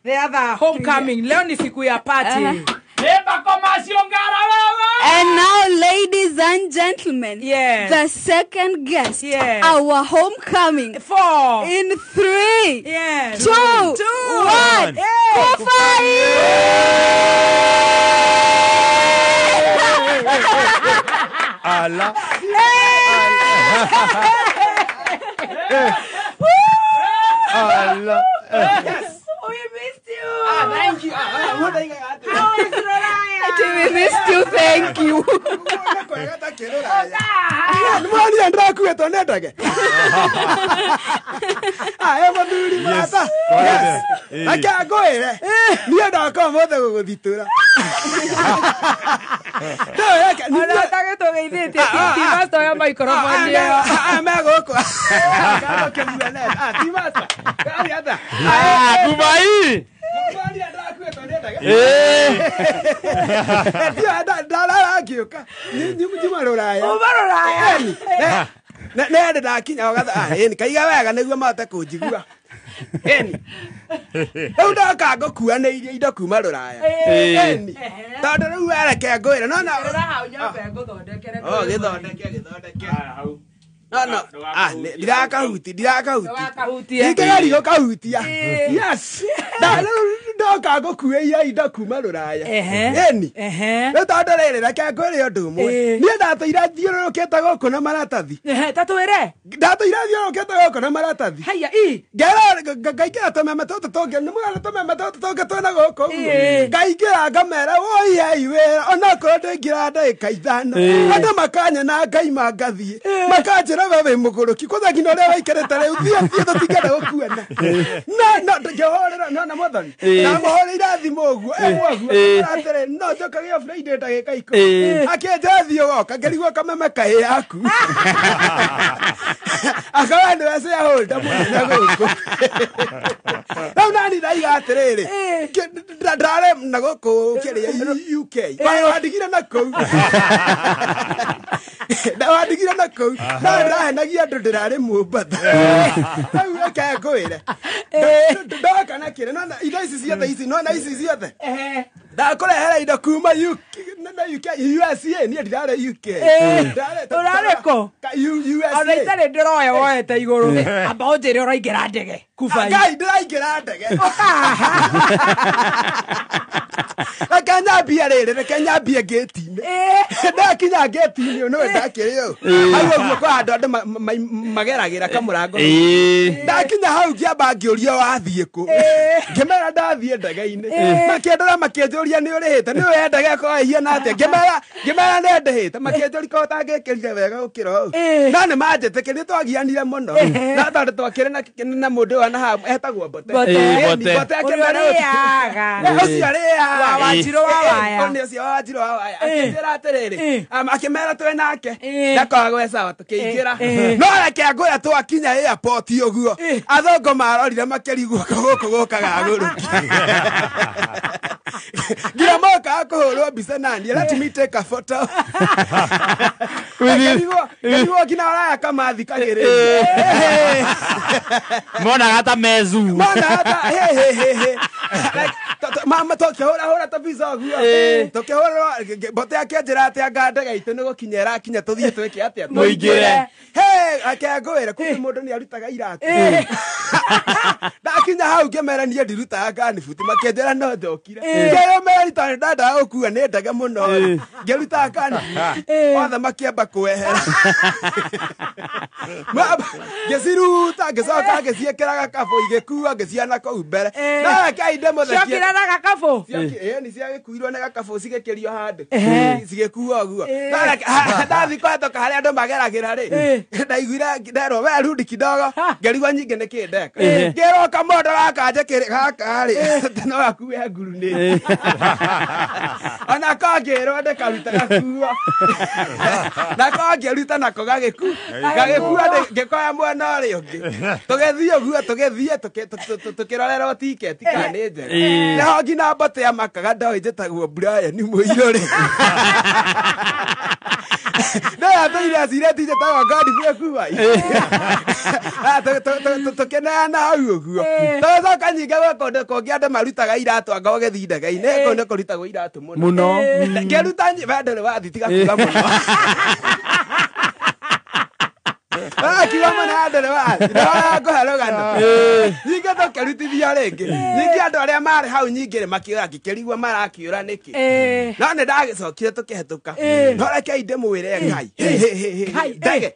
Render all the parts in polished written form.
The other homecoming. Leo ni siku ya party. Eba komasio ngara wewe. And now, ladies and gentlemen, Yes. the second guest, Yes. our homecoming, 4 in 3, Yes. 2, 2, 1, Hey. Kufai! Ala. Ala. Yes. We missed you. Ah, thank you. Ah, what are you? How is Roraya? We missed you, thank you. Nĩ ndĩrakuĩtwo nĩ ndege. Aya mũthuri mata. Yes. Reke ngwĩre. Niĩ ndoka ũmũthĩ gũgũthitũra. Ona ũtagĩtũgeithĩtie ti master ya microphone ĩyo. Me gũkũ. Ti master. Kari ata. Ah, Dubai. Ndarara ngĩũka. Njuma rũraya. Uma rũraya. Nĩ ndakinya ũgatha kaiga wega nĩguo mahote kũnjigua. Ĩni. Rĩu ndoka ngũkuanĩirie indo kuma rũraya. Ĩni. Tondũ rĩu wereke ngwĩre no na Rora hau nyambe ngũthondekere. Oh, gĩthondeke gĩthondeke. No no. Ah, ndirakahuti ndirakahuti. Ndũgakahutie. Ndingĩgeria gũkahutia. Yes. Ndoka ngũkuĩire indo kuma rũraya. Ĩni. Rĩu tondũ rĩrĩ reke ngwĩre ũndũ ũmwe. Niĩ ndatũire thiũrũrũkĩte gũkũ na maratathi. Ta twĩre. Ndatũire thiũrũrũkĩte gũkũ na maratathi. Haiya i. Ngera ngaingĩra tũmeme tũtũ tũngĩ nĩ mũgana tũmeme tũtũ tũngĩ twĩna gũkũ ũguo. Ngaingĩra ngamera woi hei wĩra onokorwo ndĩingĩra ndagĩka ithano. Andũ makanyona ngaima ngathiĩ. Makanjĩra we wĩ mũgũrũki kwanza nginya ũrĩa waikarĩte rĩu thiĩ thiĩ tũtingĩenda gũkuona. No no ngĩhũrĩra no na mũthoni. Ndamũhũrĩire thimũ ũguo ĩmwe ũguo atĩrĩ no njũkage Friday ndagĩka 10. Akĩnjĩra thiĩ ũgoka ngĩrigwo kameme kaĩ yaku. Akawa nĩwe shareholder mũnene gũkũ. Rĩu nani ndaiga atĩrĩrĩ ndarĩ na gũkũ kĩrĩa UK. Wandigire na kũu. Wandigire na kũu. No ndahenagia andũ ndĩrarĩ Mombatha. Rĩu reke ngwĩre. Ndoka na kĩrĩa nona indo ici ciothe ici nona ici ciothe. Ndakũrehera indo kuma UK na UK USA niĩ ndirarĩ UK. Ũrarĩ kũ? USA. Ona itarĩ ndĩroya woete igũrũ. Amba ũnjĩre ũraingĩra ndege. Kubai. Ngai ndĩraingĩra ndege. Reke nyambie rĩrĩ reke nyambie ngĩti-inĩ. Ndakinya ngĩti-inĩ ũyũ nĩwe ndakĩrĩ ũũ. Hau ũguo kwa handũ andũ mageragĩra kamũrango. Ndakinya hau ngĩamba ngĩũria wathiĩ kũ. Ngĩmera ndathiĩ ndege-inĩ. Makĩndora makĩnjũria nĩ ũrĩhĩte nĩ ũĩ ndege ĩkoragwo ĩhiana atĩa. Ngĩmera nĩ ndĩhĩte makĩnjũria korwo ũtangĩkĩrire wega gũkĩra ũũ. No nĩ manjĩtĩkĩrie twagianire mũno. Na tondũ twakĩrĩ na mũndũ ũyũ na hau etagwo Mbote. Mbote akĩmera ũrĩaga. Ũcio arĩaga. Wa Wanjirũ wa Waya. Ũyũ ũcio wa Wanjirũ wa Waya. Akĩnjĩra atĩrĩrĩ akĩmera twĩ nake ndakoragwo e sawa tũkĩingĩra. No reke ngwĩre twakinya airport ũguo athũngũ marorire makĩrigwo gũkũ gũkaga agũrũki. Ngira mokaga kũhũrwo mbica naniĩ let me take a photo. Ngĩrigwo nginya ũraya kamathikagĩrĩria. Monaga ta mezu. Monaga ta he he he. Mama tũkĩhũrahũra tũbica ũguo. Tũkĩhũrĩrwo Mbote akĩnjĩra atĩ anga ndege itũ nĩ gũkinya ĩrakinya tũthiĩ twĩke atĩa Mũingĩre. He reke ngwĩre kumbe mũndũ nĩ arutaga iratũ. Ndakinya hau ngĩmera niĩ ndirutaga nganibuti makĩnjĩra no njokire. Ngĩyũmĩrĩria tondũ ndandaga gũkua nĩ ndege mũno. Ngĩruta nganibuti othe makĩamba kwehera. Ngĩciruta ngĩcoka ngĩciĩkĩra gakabũ igĩkua ngĩciana kũu mbere. No reke ndĩmũthekie. Ciokire na gakabũ? Ĩni ciagĩkuirwo nĩ gakabũ cigĩkĩrio handũ. Cigĩkuo ũguo. Ndathiĩ kũhetũka harĩa andũ mageragĩra rĩ ndaiguire nderwo we rudi kidogo ngĩrigwo nyingĩ nĩkĩ ndeka. Ngĩrwo kamondo gaka njĩkĩrĩ gaka rĩ no gakue ngurunĩti. Ona ko ngĩrwo ndĩkaruta gakuo. Nako ngĩruta nako gagĩkua. Gagĩkua ngĩkoya mwena ũrĩa ũngĩ. Tũgĩthiĩ ũguo tũgĩthiĩ tũkĩrorerwo tiketi kana nĩ njega. Nĩho nginya Ona mbote ya makaga ndoĩ njĩtagwo Brian Mũirũrĩ. No yatũire acirĩti njĩtagwo Godfrey Kubai. Tũkĩneana hau ũguo. Tũgĩcoka nyingĩ gwĩ kũndũ kũngĩ andũ marutaga iratũ anga ũgĩthiĩ ndege-inĩ kũu nĩ kũrutagwo iratũ mũno. Mũno. Ngĩruta we ndũrĩ wathiĩ tiga kuga mũno. Akiuga mũno ndũrĩ wathiĩ. Ndĩrona rũgano. Nyingĩ tũkĩrutithio rĩngĩ. Nyingĩ andũ arĩa marĩ hau nyingĩ rĩ makĩũra ngĩkĩrigwo marakĩũra nĩkĩ. No nĩ ndagĩcokire tũkĩhetũka. No rekei ndĩmwĩre Ngai. Ndege.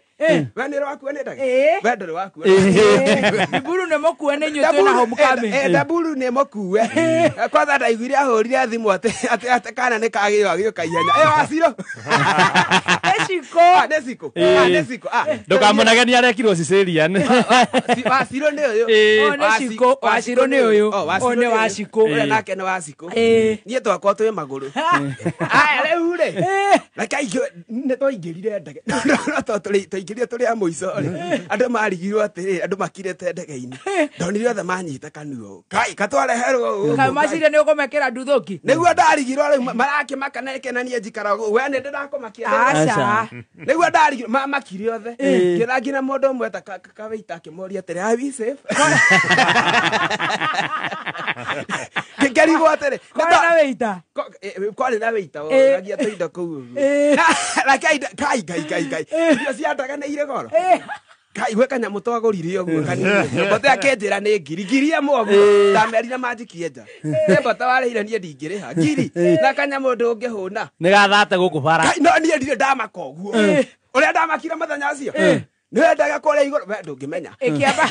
We nĩ wakua nĩ ndege. We ndũrĩ wakua. Ndiburu nĩ mũkue nĩ inyuĩ twĩna homecoming. Ndaburu nĩ mũkue. Kwanza ndaiguire ahũrire thimũ atĩ kana nĩ kagĩo agĩũka ihenya. Wacirũ. Eciko. Nĩ cikũ. Nĩ cikũ. Ndũkamũnage nĩ arekirwo cesarean. Wacirũ nĩ ũyũ. O nĩ cikũ. Wacirũ nĩ ũyũ. O nĩ wacikũ. Ũrĩa nake nĩ wacikũ. Niĩ twakwa twĩ magũrũ. Aya rĩu rĩ. Reke nĩ twaingĩrire ndege. No twaingĩrire tũrĩ a mũico rĩ. Andũ marigirwo atĩrĩ, andũ makirĩte ndege-inĩ. Ndonire othe manyita kanua ũũ. Kai katwareherwo ũũ. Kaĩ maciria nĩ ũkũmekĩra nduthũki. Nĩguo ndarigirwo rĩu marakĩmaka na ĩkenania njikara ũguo. We nĩ ndĩrakũmakia. Aca. Nĩguo ndarigirwo makire othe. Ngĩra nginya mũndũ ũmwe ta kawaita akĩmũria atĩrĩ, are we safe? Ngĩrigwo atĩrĩ. Kwarĩ na wĩita. Kwarĩ na wĩita woragia tũindo kũu ũguo. Reke kai kai kai kai. Irio cia ndege nĩ irĩ goro. Kai gwĩ kanyamũ twagũrire ũguo kanini. Mbote akĩnjĩra nĩ ngiri. Ngiri ĩmwe ũguo. Ndamerire manjikie nja. Nĩ mbote warĩhire niĩ ndingĩrĩha. Ngiri. Na kanyamũ ndũngĩhũna. Nĩ gathate gũkũ bara. Kai no niĩ ndirĩ ndamaka ũguo. Ũrĩa ndamakire mũthenya ũcio. Nĩ ndege kũrĩa igũrũ. We ndũngĩmenya. Ĩkĩamba.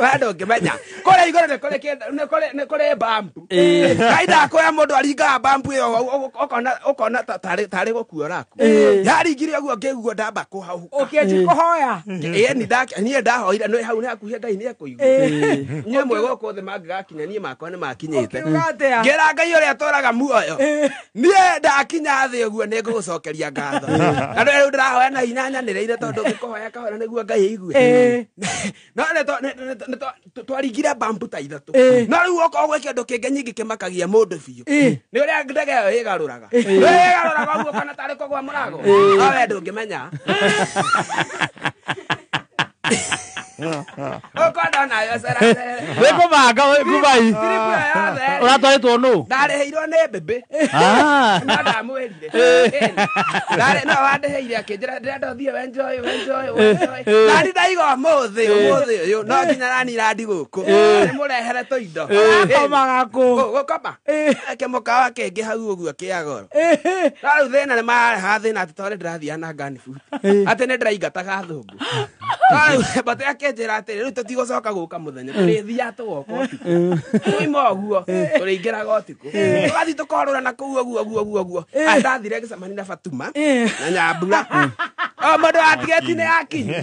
We ndũngĩmenya. Kũrĩa igũrũ nĩ kũrĩ bambu. Kai ndakwĩra mũndũ aringaga bambu ĩyo ũkona tarĩ gũkua ũrakua. Yaringire ũguo ngĩigua ndamba kũhahũka. Ũkĩanjia kũhoya. Ĩni niĩ ndahoire nĩ hau nĩ hakuhĩ Ngai nĩ ekũigua. Niĩ mwe gũkũ thĩ mangĩgakinya niĩ makwa nĩ makinyĩte. Ũkiuga atĩa? Ngĩra Ngai ũrĩa atũraga muoyo. Niĩ ndakinya thĩ ũguo nĩ ngũgũcokeria ngatho. Na rĩu ndĩrahoya na hinya nyanĩrĩire tondũ ngĩkũhoya kahora nĩguo Ngai aigue. No nĩ twaringire bambu ta ithatũ. No rĩu okorwo gwĩ kĩndũ kĩngĩ nyingĩ kĩmakagia mũndũ biũ. Nĩ ũrĩa ndege ĩyo ĩgarũraga. Ĩgarũraga ũguo kana tarĩ kũgwa mũrago. No we ndũngĩmenya. Ũkwenda nayo ceracere. Wĩ kũbanga wĩ Kubai. Trip ĩyo yothe. Ũratwarĩtwo nũ? Ndarĩhĩirwo nĩ mbĩmbĩ. No ndamwĩrire. No wandĩhĩire akĩnjĩra ndĩrenda ũthiĩ enjoy enjoy enjoy. Nani ndaiga ũmũthĩ ũyũ no nginya nani randi gũkũ. Nĩmũrehere tũindo. Ũrakomaga kũ? Gũkoma. Eke mũkawa kĩngĩ hau ũguo kĩa goro. No rĩu thĩna nĩ marehaga thĩna atĩ tondũ ndĩrathiaga na nganibuti. Atĩ nĩ ndĩraingataga athũngũ. No rĩu mbote akĩnjĩra atĩrĩ rĩu tũtigũcoka gũka mũthenya tũrĩthiaga tũgoka ũtukũ. Tũima ũguo tũrĩingĩraga ũtukũ. Tũgathiĩ tũkorũra na kũu ũguo ũguo ũguo ũguo. Ndathire ngĩcemania na Fatuma na Nyambura. O mũndũ wa tigeti nĩ akinyi.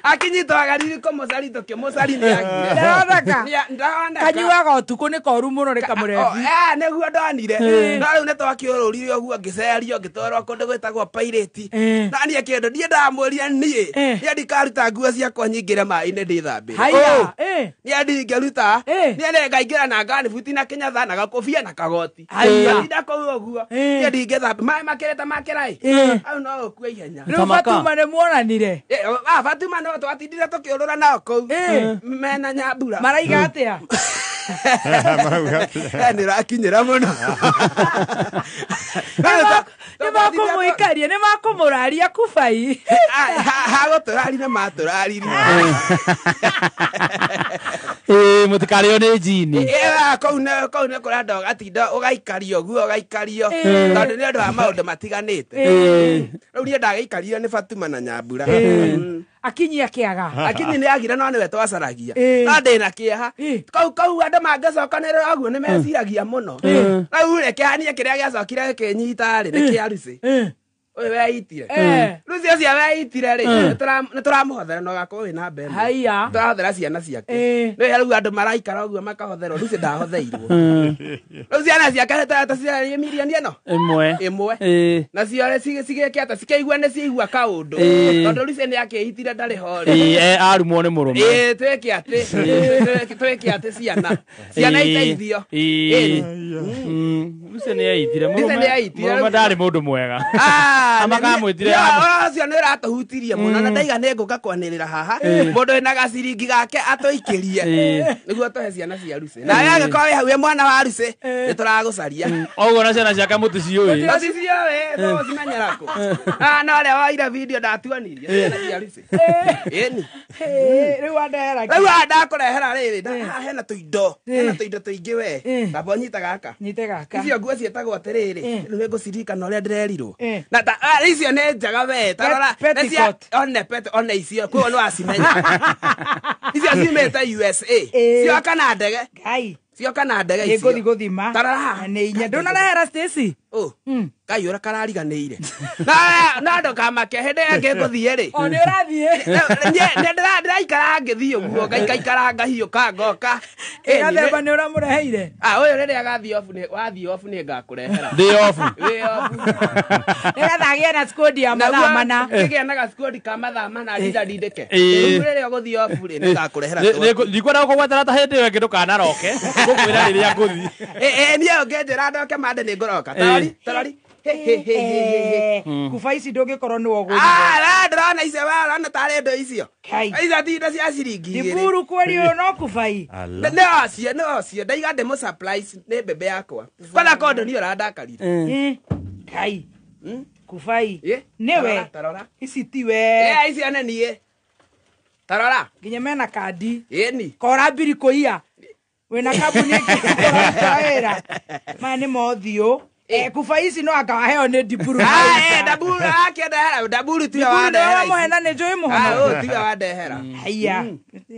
Akinyi twagarire kũmũcari tũkĩmũcari nĩ agire. Ndĩroneka. Ndĩroneka. Kanyuaga ũtukũ nĩ koru mũno nĩ kamũrebi. Nĩguo ndonire. No rĩu nĩ twakĩũrũrire ũguo ngĩcerio ngĩtwarwo kũndũ gwĩtagwo Pirate. Na niĩ kĩndũ niĩ ndamwĩrire niĩ. Niĩ ndikaruta nguo ciakwa nyingĩre maĩ-inĩ ndĩthambĩre. Haiya. Niĩ ndingĩruta. Niĩ nĩngaingĩra na nganibuti na kĩnyatha na gakobia na kagoti. Haiya. Ngatinda kũu ũguo. Niĩ ndingĩthamba. Maĩ makĩrĩte makĩra ĩ. Hau no ũkue ihenya. Rĩu Fatuma nĩ muonanire. Fatuma no twatindire tũkĩũrũra nao kũu. Mena Nyambura. Maraiga atĩa? Nĩ ũrakinyĩra mũno. Nĩ makũmũikaria, nĩ makũmũraria Kubai. Hagũtũrari nĩ matũraririe. Mũtikarĩo nĩ njini. Kũu nĩ kũrenda ũgatinda ũgaikario ũguo ũgaikario tondũ nĩ ũndũ wa maũndũ matiganĩte. Rĩu niĩ ndagĩikario nĩ Fatuma na Nyambura. Akinyi akĩaga. Akinyi nĩ agire no nĩwe twacaragia. No ndĩna kĩeha. Kũu andũ mangĩcokanĩrĩra ũguo nĩ meciragia mũno. Rĩu rĩ kĩeha niĩ kĩrĩa gĩacokire gĩkĩnyita rĩ nĩ kĩa Lucy. Ũyũ weitire. Eh. Rĩu ũcio weitire rĩ, nĩ tũramũhothera na ũgakorwo wĩna mbembe. Haiya. Tũrahothera ciana ciake. Eh. Nĩ rĩu andũ maraikara ũguo makahotherwo, rĩu ndahotheirwo. Rĩu ciana ciake nĩ mirioni ĩno Ĩmwe. ĩmwe. Ĩĩ. Nacio cigĩke atĩa? Cikĩigua nĩ ciaigua kaũndũ. Eh. Tondũ rĩu nĩ akĩitire ndarĩ ho rĩ. Ĩĩ, arumwo nĩ mũrũme. Ĩĩ, twĩke atĩ twĩke atĩ ciana ciana Ĩĩ. iteithio. Ĩĩ. Lucy nĩ eitire. Lucy nĩ eitire. Mũrũme ndarĩ mũndũ mwega. Amakamwĩtire Ũcio nĩ ũratũhutirie mũno na ndaiga nĩ ngũka kwanĩrĩra haha mũndũ wĩna gaciringi gake atũikĩrie Ĩĩ. nĩguo tũhe ciana cia Lucy. Nawe angĩkorwo wĩ hau wĩ mwana wa Lucy nĩ tũragũcaria. Oguo na ciana ciake mũticiũĩ. Tũcicioĩ tũgũcimenyera kũ? Ah, no ũrĩa woire video ndatuonirie ciana cia Lucy. Ĩni. Rĩu andehera Rĩu haha ndakũrehera rĩrĩ haha hena tũindo hena tũindo tũingĩ we tamba ũnyite gaka. Nyite gaka. Icio nguo ciĩtagwo atĩrĩrĩ rĩu nĩ ngũciririkana ũrĩa ndĩrerirwo Eh. na ta icio nĩ njega we ta rora Petticoat. nĩ cia- one pet one icio kwĩo nĩ wacimenya icio ciumĩte USA Eh. cioka na ndege Ngai. cioka na ndege icio Nĩngũthi gũthima. Ta rora haha. Na nĩ inya. Ndũnarehera Stacy? Ũ, Ngai ũrĩa karariganĩire na na ndũkamake hĩndĩ ĩyo ĩngĩ ngũthiĩ rĩ O nĩ ũrathiĩ. Nĩ ndĩraikara ngĩthiĩ ũguo ngaikara ngahiũka ngoka Ĩ gathemba nĩ ũramũreheire? Ah, ũyũ rĩrĩa agathiĩ obu wathiĩ obu nĩ ngakũrehera. Ndĩ obu. Wĩ obu. Nĩgetha agĩe na skodi ya mathaa mana. Kĩgĩa na gacikodi ka mathaa mana ndinda ndindĩke. Ĩĩ. Rĩu rĩrĩa ũgũthiĩ obu rĩ nĩ ngakũrehera. Ndikwenda gũkũgwetera ta hĩndĩ ĩyo ĩngĩ ndũkanaroke. Ngũkwĩra rĩrĩa ngũthiĩ. Ĩ niĩ ũngĩnjĩra ndoke mande nĩ ngũroka. Tarori, tarori. He he he he he. Kuba ici ndũngĩkorwo nĩwe ũgũrire. Ah, la ndĩrona icio we ũrona tarĩ indo icio. Kai. Icio ti indo cia ciringi igĩrĩ. Ndiburu kweri ũyũ no kubai. Nĩ ocio, nĩ ocio. Ndaiga ndĩmũ surprise nĩ mbembe yakwa. Kwanza kondo niĩ ũrandakarire. Eh. Kai. Kubai. Ĩ, Nĩwe. tarora, tarora. Ici tiwe. Ĩ, icio nĩ niĩ. Tarora. Nginya mena kandi. Ĩni. Kora mbiri kũiya. Wĩna kambuni ĩngĩ ũraruta wĩra. Maya nĩ mothiũ. Kuba ici no anga waheo nĩ Ndiburu. Ah, Ndaburu akĩndehera, Ndaburu tiwe Ndiburu nĩwe wandehera. ici. wamũhena nĩ njũĩ Ah, mũhono. ũyũ tiwe wandehera. Haiya.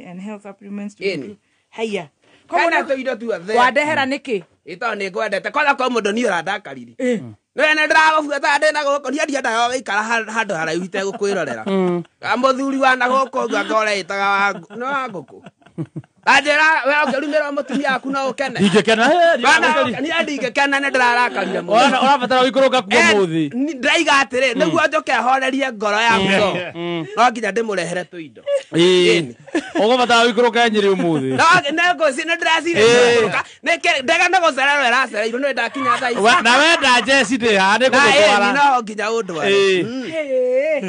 And health supplements to Ĩni. improve. Haiya. Koguo Hena nĩ- tũindo tuothe. wandehera nĩkĩ? Ĩ tondũ nĩ ngwendete. Kwanza kwa mũndũ niĩ ũrandakarire. Eh. Nĩ nĩ ndĩragũbuata ndĩ na gũkũ niĩ ndiendaga gũikara handũ haraihu itegũkwĩrorera. Mũthuri wa na gũkũ ũguo anga ũreĩtaga wa nĩ wa ngũkũ. Anjĩra we ũngĩrumĩrwo mũtumia waku no ũkene. Ndingĩkena. Bana, niĩ ndingĩkena nĩ ndĩrarakarire mũno. Ũrabatara gũikũrũka kuo mũthĩ. Ndĩraiga atĩrĩ nĩguo njũke horerie ngoro yaku no nginya ndĩmũrehere tũindo. Ĩĩ. Ũgũbatara gũikũrũka Nyĩrĩ ũmũthĩ. No nĩ ndĩracirĩria ndege nĩ gũcererwo ĩracereirwo nĩ ndakinya thaa ici. Na wenda njeci ndĩ haha nĩ Na ĩni ngũgũtwara. no nginya ũndware. Ĩĩ. Hey,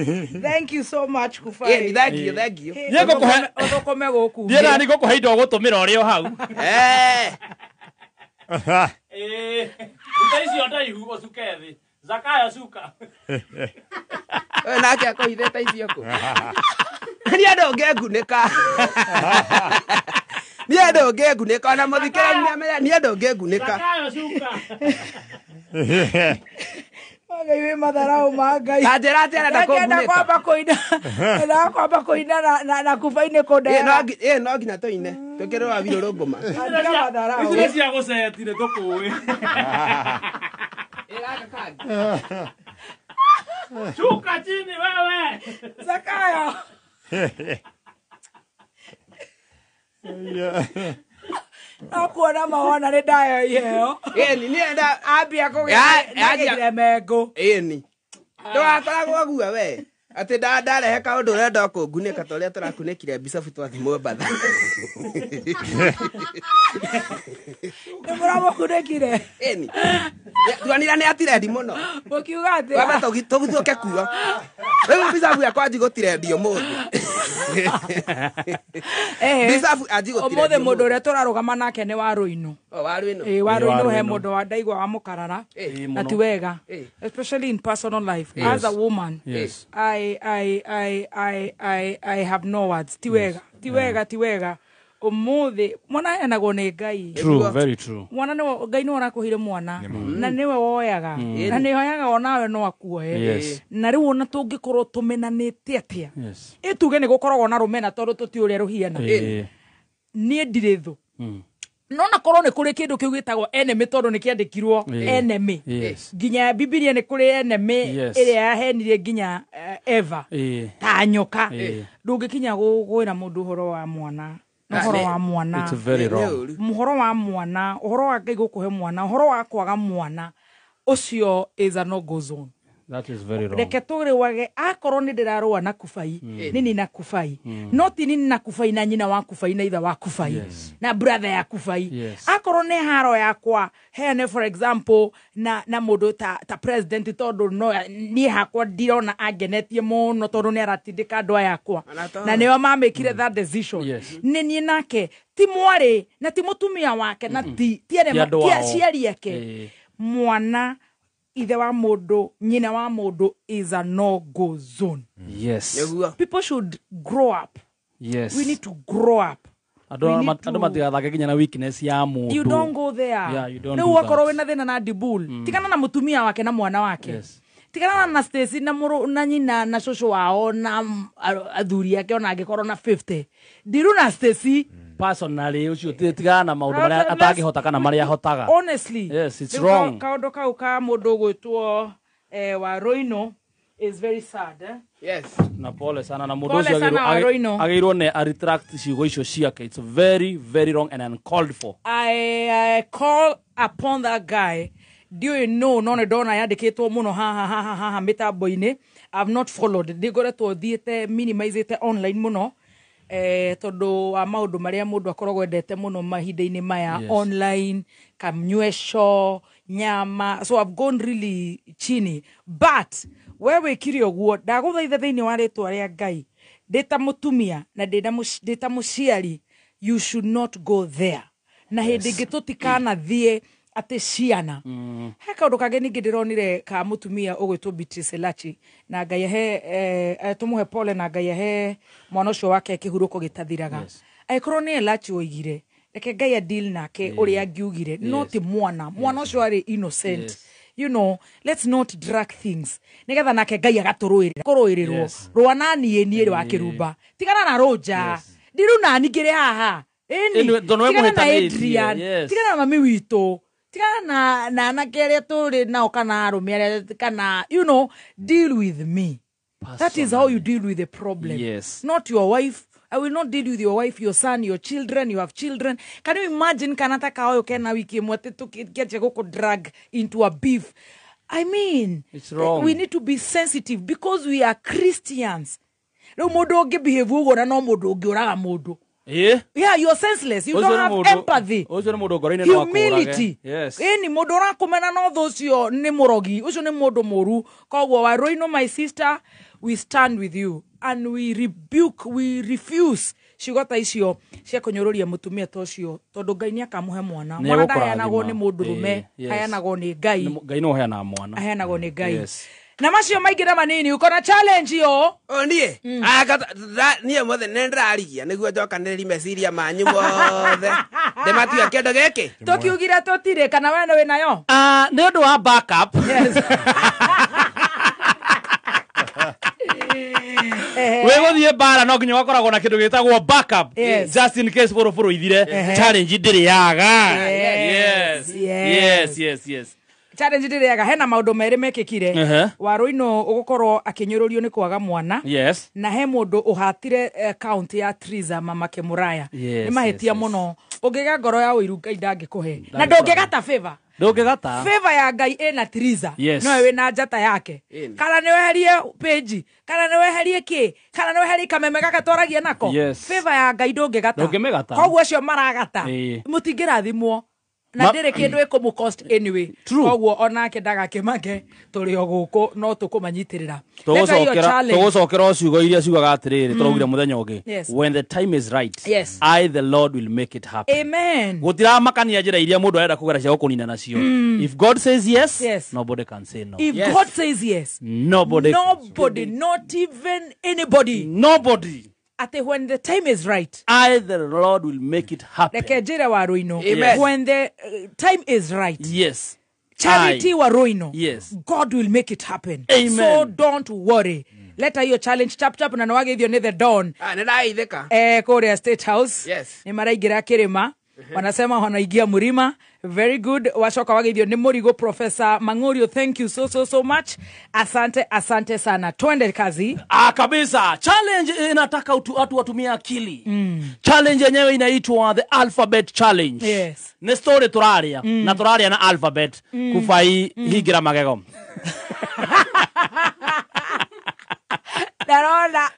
thank you so much Kubai. Ĩni thank you thank you. Hey, Niĩ ngũkũhe- ũthũkũme gũkũ. Niĩ nani ngũkũhe indo ũgũtũmĩra ũrĩ o hau. Eh. Ĩĩ. Ruta icio ndaihu ũcuke thĩ. Zakayo cuka. Ũyũ nake akũhithĩte icio kũ. Niĩ ndũngĩngunĩka. Niĩ ndũngĩngunĩka ona mũthikĩrĩria nĩamenya niĩ ndũngĩngunĩka. Zakayo cuka. Ngai wĩ matharau ma Ngai. Ta njĩra atĩ arenda Ndakĩenda kũngunĩka. kwamba kũina. Ndendaga kwamba kũina na Kubai nĩ Ĩ, kũndehera. no nginya tũine twĩkĩrĩrwo wawirũ rũngũma. Tiga matharau. Ici nĩ cia gũceti nĩ tũkũĩ. Shuka chini wewe. Zakayo. No kuona mawona nĩ ndayo iheo. Ĩni niĩ nda Ambia kũgĩa Ya- nĩagĩire mengũ. Ĩni. Ndũgakoragwo guo we. Atĩ ndarehe kaũndũ ũrenda kũngunĩka ta ũrĩa tũrakunĩkire bicabu twathiĩ Mombatha. Nĩ mũramũkunĩkire. Ĩni. Tuonire nĩ atirendi mũno. Mũkiuga atĩa? Wambe tũgũthũke kuo. Rĩu bicabu yakwa anji gũtirendio ũmũthĩ. Ehe. Bicabu anji gũtirendio. Ũmũthĩ mũndũ ũrĩa tũrarũgama nake nĩ wa Rũinũ. O wa Rũinũ. Ĩĩ wa Ĩĩ, Rũinũ wa he Rũinũ. mũndũ wa ndaigua wa mũkarara. Ĩĩ, Na ti wega. Ĩĩ. Especially in personal life as a woman. Yes. I have no words. Ti wega. Ti wega, ti wega. Ũmũthĩ mwana aheanagwo nĩ Ngai. True, very true. Mwana nĩwe Ngai nĩwe ũrakũheire mwana na nĩwe woyaga na nĩ oyaga onawe no akuoe. Yes. Na rĩu ona tũngĩkorwo tũmenanĩte atĩa Yes. ĩtuge nĩ gũkoragwo na rũmena tondũ tũti ũrĩa rũhiana. Ĩĩ. Niĩ ndirĩ thũ. No na korwo nĩ kũrĩ kĩndũ kĩu gĩtagwo enemy, tondũ nĩ kĩandĩkirwo enemy. Nginya Bibilia nĩ kũrĩ enemy ĩrĩa yahenirie nginya Eva ta nyoka. Ndũngĩkinya gwĩra mũndũ ũhoro wa mwana na ũhoro wa mwana. It's very wrong. Ũhoro wa mwana, ũhoro wa Ngai gũkũhe mwana, ũhoro wa kwaga mwana ũcio is a no go zone. That is very wrong. Reke tũrĩwage akorwo nĩ ndĩrarũa na kubai, nini na kubai, no ti nini na kubai na nyina wa kubai na ithe wa kubai na brother ya kubai. Akorwo nĩ haro yakwa heane for example na mũndũ ta president, tondũ no niĩ hakwa ndirona angenetie mũno tondũ nĩ aratindĩka andũ aya akwa na nĩo mamĩkire that decision. Nĩ niĩ nake ti mwarĩ na ti mũtumia wake na ti aciari ake. Mwana, ithe wa mũndũ, nyina wa mũndũ is a no go zone. People should grow up. We need to grow up. Andũ matigathake nginya na weakness ya mũndũ. You don't go there. Yeah, you don't. Rĩu wakorwo wĩna thĩna na Dibul, tigana na mũtumia wake na mwana wake. Tigana na Stacy na mũrũ na nyina na cũcũ wao na athuri ake ona angĩkorwo na 50. Ndiru na Stacy personally ucio tigana na maundu maria atangihota kana maria ahotaga. Honestly, yes, it's wrong. Kaundu kau ka mundu gwitwo wa Roino is very sad, eh? Yes. Na pole sana na mundu ucio agirwo ne a retract ciugo icio ciake. It's very very wrong and uncalled for. I call upon that guy. Do you know no ndona yandikitwo muno ha ha ha ha mitambo-ini. I've not followed. Ndigoretwo thiete minimizete online muno. Tondu wa maundu maria mundu akoragwo endete muno mahinda-inĩ maya. Online kamnywesho nyama, so I've gone really chini, but we wikire uguo ndaguthaitha thiini wa ritwa ria Ngai ndi ta mutumia na ndi ta muciari, you should not go there. Na hindi ingi tutikana thie ati ciana. He kaundu kangi ningi ndironire ka mutumia ugwitwo Beatrice Elachi, na Ngai ahe tumuhe pole na Ngai ahe mwana ucio wake kihuruko gitathiraga. Aikorwo ni Elachi oigire, reke Ngai a deal nake uria angiugire, no ti mwana ucio ari innocent. You know, let's not drag things nigetha nake Ngai agaturuirira kuruirirwo rwa nani nie wa kirumba tigana na Roja ndiru nani ngire haha eni tigana na Adrian, tigana na mami witũ, tigana na anake arĩa tũrĩ nao kana arũme arĩa kana, you know, deal with me. That is how you deal with the problem. Not your wife. I will not deal with your wife, your son, your children. You have children. Can you imagine kana ta kaoyo kena wiki ĩmwe atĩ tũkĩanjia gũkũ drag into a beef? I mean, it's wrong. We need to be sensitive because we are Christians. Rĩu mũndũ ũngĩ behave ũguo na no mũndũ ũngĩũraga mũndũ. Yeah, you're senseless. You don't have empathy. Humility. Eni mundu urakumena no thucio ni murogi. Ucio ni mundu muru. Koguo wa Roino, my sister, we stand with you and we rebuke, we refuse ciugo ta icio cia kunyururia mutumia ta ucio, tondu Ngai ni akamuhe mwana. Mwana ndaheanagwo ni mundu rume, aheanagwo ni Ngai. Ngai no aheanaga mwana. Aheanagwo ni Ngai. Na macio maingĩ na manini uko na challenge yo. O niĩ niĩ mothe nĩ ndĩrarigia nĩguo njokanĩrĩrie meciria manyu mothe ndĩmatua kĩndũ gĩkĩ tũkiugire tũtirĩ kana we wĩ nayo. Nĩ ũndũ wa backup. Wĩ gũthiĩ mbara no nginya ũgakoragwo na kĩndũ gĩtagwo backup. Just in case bũrũbũrũ ithire, challenge ndĩrĩ yaga. Yes. Yes, yes. Challenge ndĩrĩaga hena maũndũ merĩ mekĩkire. Wa Roino ũgũkorwo akĩnyũrũrio nĩ kwaga mwana. Na he mũndũ ũhatire account ya Triza mama Kĩmũraya. Nĩ mahĩtia mũno. Ũngĩgĩa ngoro ya ũiru Ngai ndangĩkũhe. Na ndũngĩgata favor. Ndũngĩgata. Favor ya Ngai ĩna Triza. No wĩna njata yake. Kana nĩ weherie page, kana nĩ weherie kĩ, kana nĩ weherie kameme gaka twaragia nako. Favor ya Ngai ndũngĩgata. Ndũngĩmĩgata. Koguo acio maragata. Mũtingĩrathimwo. Na ndĩrĩ kĩndũ ĩkũmũ cost anyway. Koguo onake ndagakĩmake tũrĩ o gũkũ no tũkũmanyitĩrĩra. Tũgũcokera o ciugo iria ciugaga atĩrĩrĩ tũraugire mũthenya ũngĩ. When the time is right, I the Lord will make it happen. Amen. Gũtiramakania njĩra iria mũndũ arenda kũgera cia gũkũnina nacio. If God says yes, nobody can say no. If God says yes, nobody, not even anybody. Nobody. Ate when the time is right, I the Lord will make it happen. Reke njĩre wa Roino. When the time is right, yes, Charity wa Roino, yes, God will make it happen. Amen. So don't worry. Leta hiyo challenge chap chap na nĩwageithio nĩ the Don. Nĩ ndageithĩka. Kũrĩa State House. Yes. Nĩ maraingĩra kĩrĩma. Wanasema wanaingia murima. Very good. Wacoka wageithio nĩ mũrigo Professor Mang'orio. Thank you so so so much. Asante, asante sana. Twende kazi. Ah, kabisa. Challenge inataka watu watumie akili. Challenge yenyewe inaitwa the alphabet challenge. Yes. Nĩ story tũraria na tũraria na alphabet. Kubai hingira magego. Ndarona.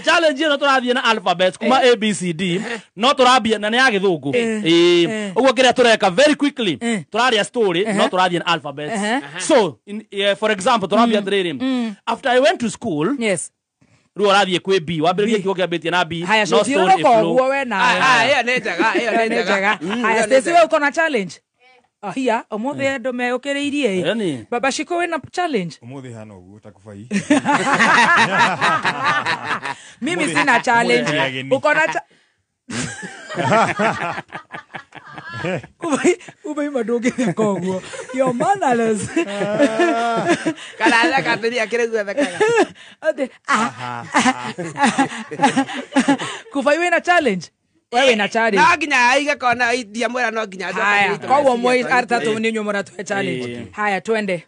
Challenge ĩno tũrathiĩ na alphabet kuma A B C D no tũrambia na nĩ ya gĩthũngũ. Ũguo kĩrĩa tũreka very quickly tũraria story no tũrathiĩ na alphabet. So for example tũrambia atĩrĩrĩ, after I went to school. Yes. Rĩu ũrathiĩ kwĩ B, wambĩrĩrie kiugo kĩambĩtie na B. Haya, no story cũthiũrũrũka flow. ũguo we nawe. Ĩyo nĩ njega, ĩyo nĩ njega. Haya, Stacy, we uko na challenge? Ahia, ũmũthĩ andũ meũkĩrĩirie. Yaani. Baba Shiko wĩna challenge? Umuthi hana ũguo ta kubai. Mimi sina challenge. Mũthĩ ageni. Uko na Kubai madũngĩtheka ũguo. You're mannerless. Kana theka kĩrĩ guothekaga. Ate, Kubai wĩna challenge? Wewe na challenge. No nginya aige kona ndiamwĩra no nginya njoke Haya, nĩitũ koguo meciria moi tondũ- atatũ nĩ inyuĩ mũratũhe challenge. Haya, twende.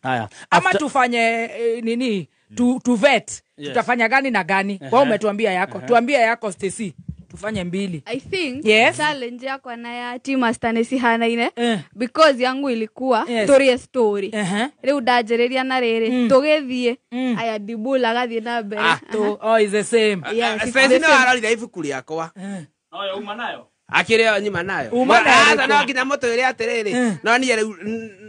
Haya. Ama tufanye nini? Tu vet. Yes. Tutafanya gani na gani? Wewe umetuambia yako. Tuambie yako Stacy. Tufanye mbili. I think Yes. challenge yakwa na ya team master nĩ cihanaine because yangu ilikuwa Yes. tũrĩe story. Rĩu ndanjĩrĩria na rĩrĩ tũgĩthiĩ aya Dibula agathiĩ na mbere. Oh, is the same. Yes, it's Stacy the no same. arorire ibuku rĩakwa. No yo uma nayo. Akĩrĩ o nyuma nayo. Uma nayo Aca no nginya mũtwĩre atĩrĩrĩ, no niĩ rĩu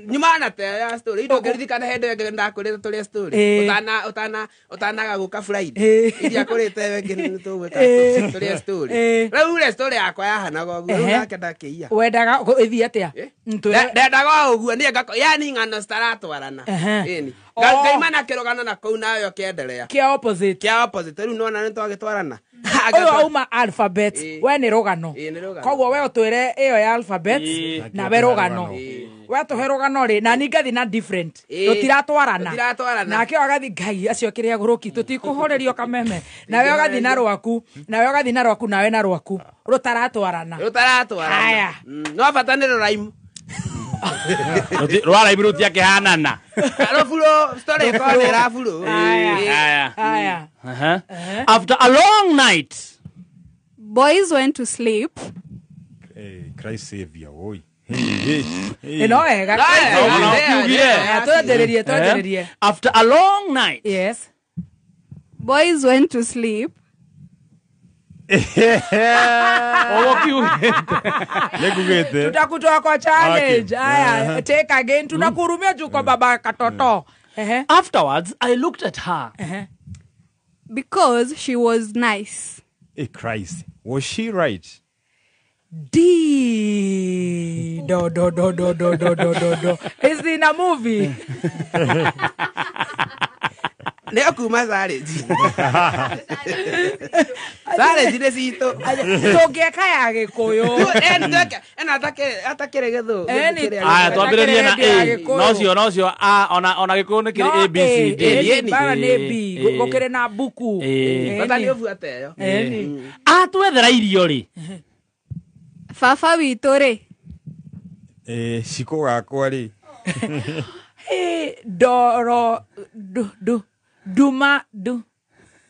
nyuma na te ya story. Ndũngĩririkana hĩndĩ ĩyo ĩngĩ ndakwĩrĩte tũrĩe story. Ũtanaga gũka Friday. Iria kũrĩte ĩyo ĩngĩ nĩ tũgwĩka tũrĩe story. Rĩu rĩ story yakwa yahanaga ũguo, rĩu nake ndakĩiya. Wendaga ĩthiĩ atĩa? Ndendaga o ũguo niĩ ngako yani ng'ano citaratwarana. Ĩni. Ngaima na kĩrũgano na kũu nayo kĩenderea. Kĩa opposite. Kĩa opposite rĩu nĩwona nĩtwagĩtwarana. Ũyũ auma alphabet, we nĩ rũgano. Koguo we ũtwĩre ĩyo ya alphabet na we rũgano. We tũhe rũgano rĩ na niĩ ngathiĩ na different. Tũtiratwarana. Nake ũyũ agathiĩ Ngai acio kĩrĩa gũrũki tũtikũhorerio kameme. Nawe ũgathiĩ na rwaku, nawe ũgathiĩ na rwaku, nawe na rwaku. Rũtaratwarana. Haya. No bata nĩ rũraimu. Rwaraimu rũtiakĩhanana. Rũburo, story ĩkorwo nĩ ĩraburo. Haya. After a long night, boys went to sleep. Christ Savior, oi. No wega. Twendererie. After a long night. Yes. Boys went to sleep. Tutakutoa kwa challenge. Aya, take again. Tunakuhurumia juu kwa baba katoto. Afterwards, I looked at her. Because she was nice. Hey, Christ. Was she right? D do do do do do do do do do. Is in a movie. Nĩ kuma challenge. Challenge nĩ citũ. Tũngĩeka ya Gĩkũyũ. Ena atakĩrĩ gĩthũngũ. Aya, twambĩrĩrie na A. No cio A ona Gĩkũyũ nĩ kĩrĩ A B C D. Bara nĩ B. Gũkĩrĩ na buku. Bata nĩ ũbuate ĩyo. Atwethera irio rĩ. Baba witũ rĩ. Ciko gakwa rĩ. Doro du duma du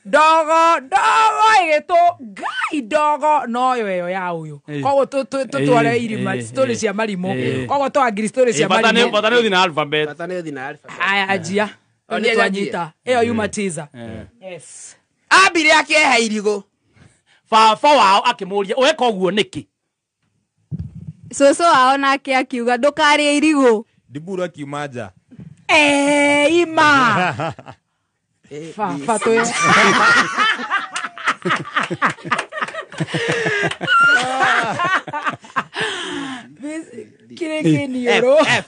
dogo dogo ĩgĩtũ Ngai dogo noyo ĩyo ya ũyũ koguo tũtware irima story cia marimũ koguo twangiri story cia marimũ. Bata nĩ ũthiĩ na alphabet. Bata nĩ ũthiĩ na alphabet. Aya, anjia nĩ twanyita ĩyo yuma teaser. Yes. Ambire akĩeha irigũ. Baba wao akĩmũria ũreka ũguo nĩkĩ? Cũcũ wao nake akiuga ndũkarĩe irigũ. Ndiburu akiuma nja. Ima. Fa to Kĩrĩkĩniũrũ.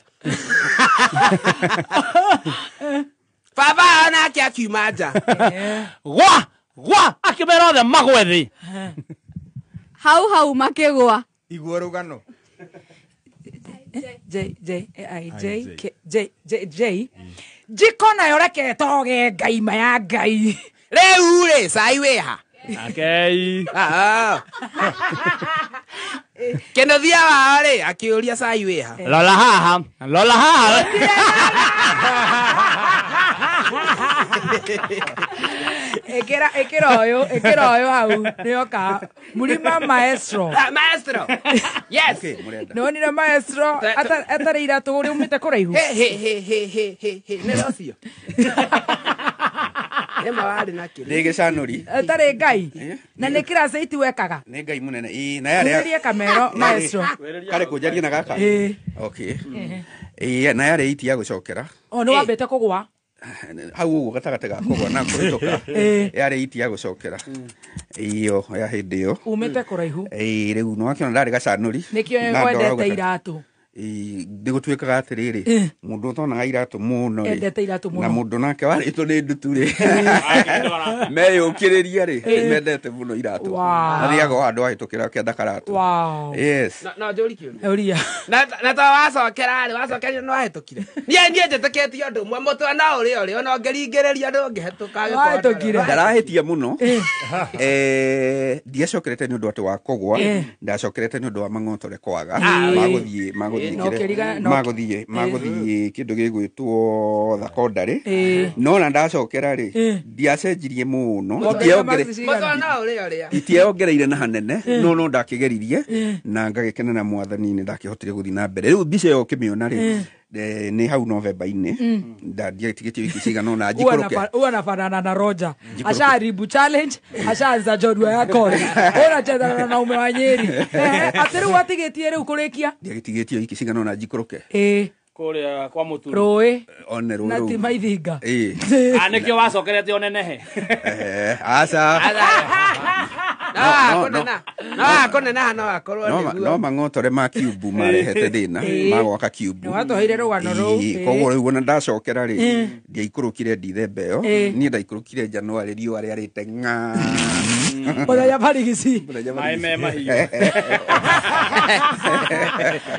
Baba wao nake akiuma nja. Gwa gwa akĩmera othe magwe thĩ. Hau hau makĩgwa. Igua rũgano. J J I J K J J J Jiko nayo reke toge Ngai maya Ngai. Rĩu rĩ cai wĩha. Okay. Kĩnũthia wao rĩ akĩũria cai wĩha. Lola haha, lola haha. Ĩkĩra ũyũ, ĩkĩra ũyũ hau nĩoka Murima maestro. Maestro. Yes. Nĩwonire maestro atarĩ iratũ ũrĩa umĩte kũraihu. He he he he he he he. Nĩ ũcio. Nĩ warĩ na kĩrĩ. Ndĩ gĩcanũri. Atarĩ Ngai. Na nĩ kĩraci iti wekaga. Nĩ Ngai mũnene. Ĩĩ, na yarĩ. Kuhĩrĩria kamero maestro. Karĩ kũnjaria na gaka. Okay. Ĩĩ, na yarĩ iti ya gũcokera. O nĩ wambĩte kũgwa. Hau ũguo gatagatĩ ga kũgwa na kũhĩtũka. Yarĩ iti ya gũcokera. Iyo ya hĩndĩ ĩyo. Umĩte kũraihu. Ĩĩ, rĩu nĩ wakĩona ndarĩ gacanũri. Nĩkĩo wendete iratũ. Nĩ gũtuĩkaga atĩrĩrĩ, mũndũ ũtonaga iratũ mũno rĩ, endete iratũ mũno, na mũndũ nake warĩtwo nĩ ndutu rĩ, meyũkĩrĩria rĩ, mendete mũno iratũ. Mathiaga o handũ wahĩtũkĩra kĩenda karatũ. Yes. No njũri kĩũria. Ũria. Na ta wacokera rĩ, wacokerire nĩ wahĩtũkire. Niĩ njĩtĩkĩtie ũndũ ũmwe, mũtwe no ũrĩa ũrĩ, ona ũngĩringĩrĩria ndũngĩhĩtũka. Wahĩtũkire. Ndarahĩtia mũno. Ndiacokerete nĩ ũndũ atĩ wa kũgwa, ndacokerete nĩ ũndũ wa mang'otore kwaga, magũthiĩ magũthiĩ kĩndũ gĩgwĩtwo thekondarĩ. No na ndacokera rĩ, ndiacenjirie mũno, itieongereire na hanene, no ndakĩgeririe na ngagĩkena na mwathani nĩ ndakĩhotire gũthiĩ na mbere. Rĩu mbica ĩyo ũkĩmĩona rĩ, nĩ hau Novemba-inĩ, ndiatigĩtie wiki cigana ũna njikũrũke. Unafanana na Roger. Asharibu challenge, ashaanza jorua ya kori. Unacheza na naume wa Nyeri. Atĩ rĩu watigĩtie rĩu kũrĩkia? Ndiatigĩtie wiki cigana ũna njikũrũke. Kũrĩa kwa Mũturu. Rũĩ. One rũĩ. Na ti maithinga. Nĩkĩo wacokerete ũnenehe. Aca. No mang'otore ma kiubu marehete thĩna, magwaka kiubu. Nĩwatũheire rũgano rũu. Koguo rĩu ona ndacokera rĩ, ndiaikũrũkire Dithemba ĩyo, niĩ ndaikũrũkire Januarĩ riũa rĩarĩte ng'a. Mũthenya barigici. Maĩ me mahiũ.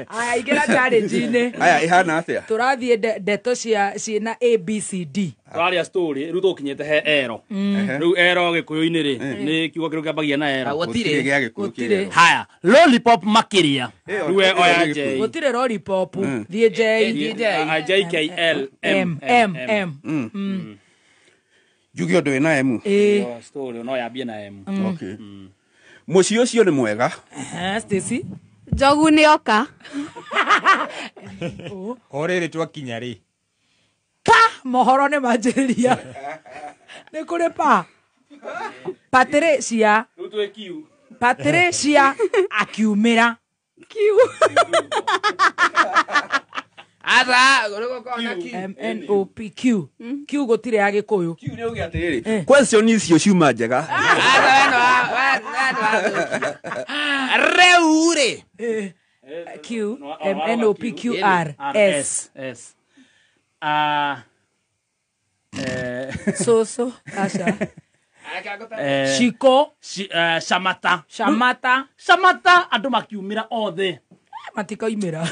Aya, ingĩra challenge-inĩ. Aya, ĩhana atĩa? Tũrathiĩ ndeto ciĩna A B C D. Tũraria story, rĩu tũkinyĩte he ero. Rĩu ero gĩkũyũ-inĩ rĩ, nĩ kiugo kĩrĩa kĩambagia na ero. Gũtirĩ gĩa gĩkũyũ. Haya, lollipop makĩria. Rĩu oya J. Gũtirĩ lollipop. Thiĩ J. J K L M M M. Njuge ũndũ wĩna M. Story no yambie na M. Okay. Mũciĩ ũcio nĩ mwega. Stacy. Njogu nĩ oka. O rĩrĩ twakinya rĩ. Pa mohoro nĩ manjĩrĩria. Nĩ kũrĩ pa. Patricia. Rĩu twĩ kiu. Patricia akiumĩra. Kiu. Aca, gũkorwo na Q. M N O P Q. Q gũtirĩ ya gĩkũyũ. Q nĩ uge atĩrĩrĩ, question icio ciuma njega. Aca, we no rĩu rĩ. Q M N O P Q R S S. So aca. Shiko Shamata. Shamata. Shamata andũ makiumĩra othe. Matikoimĩra.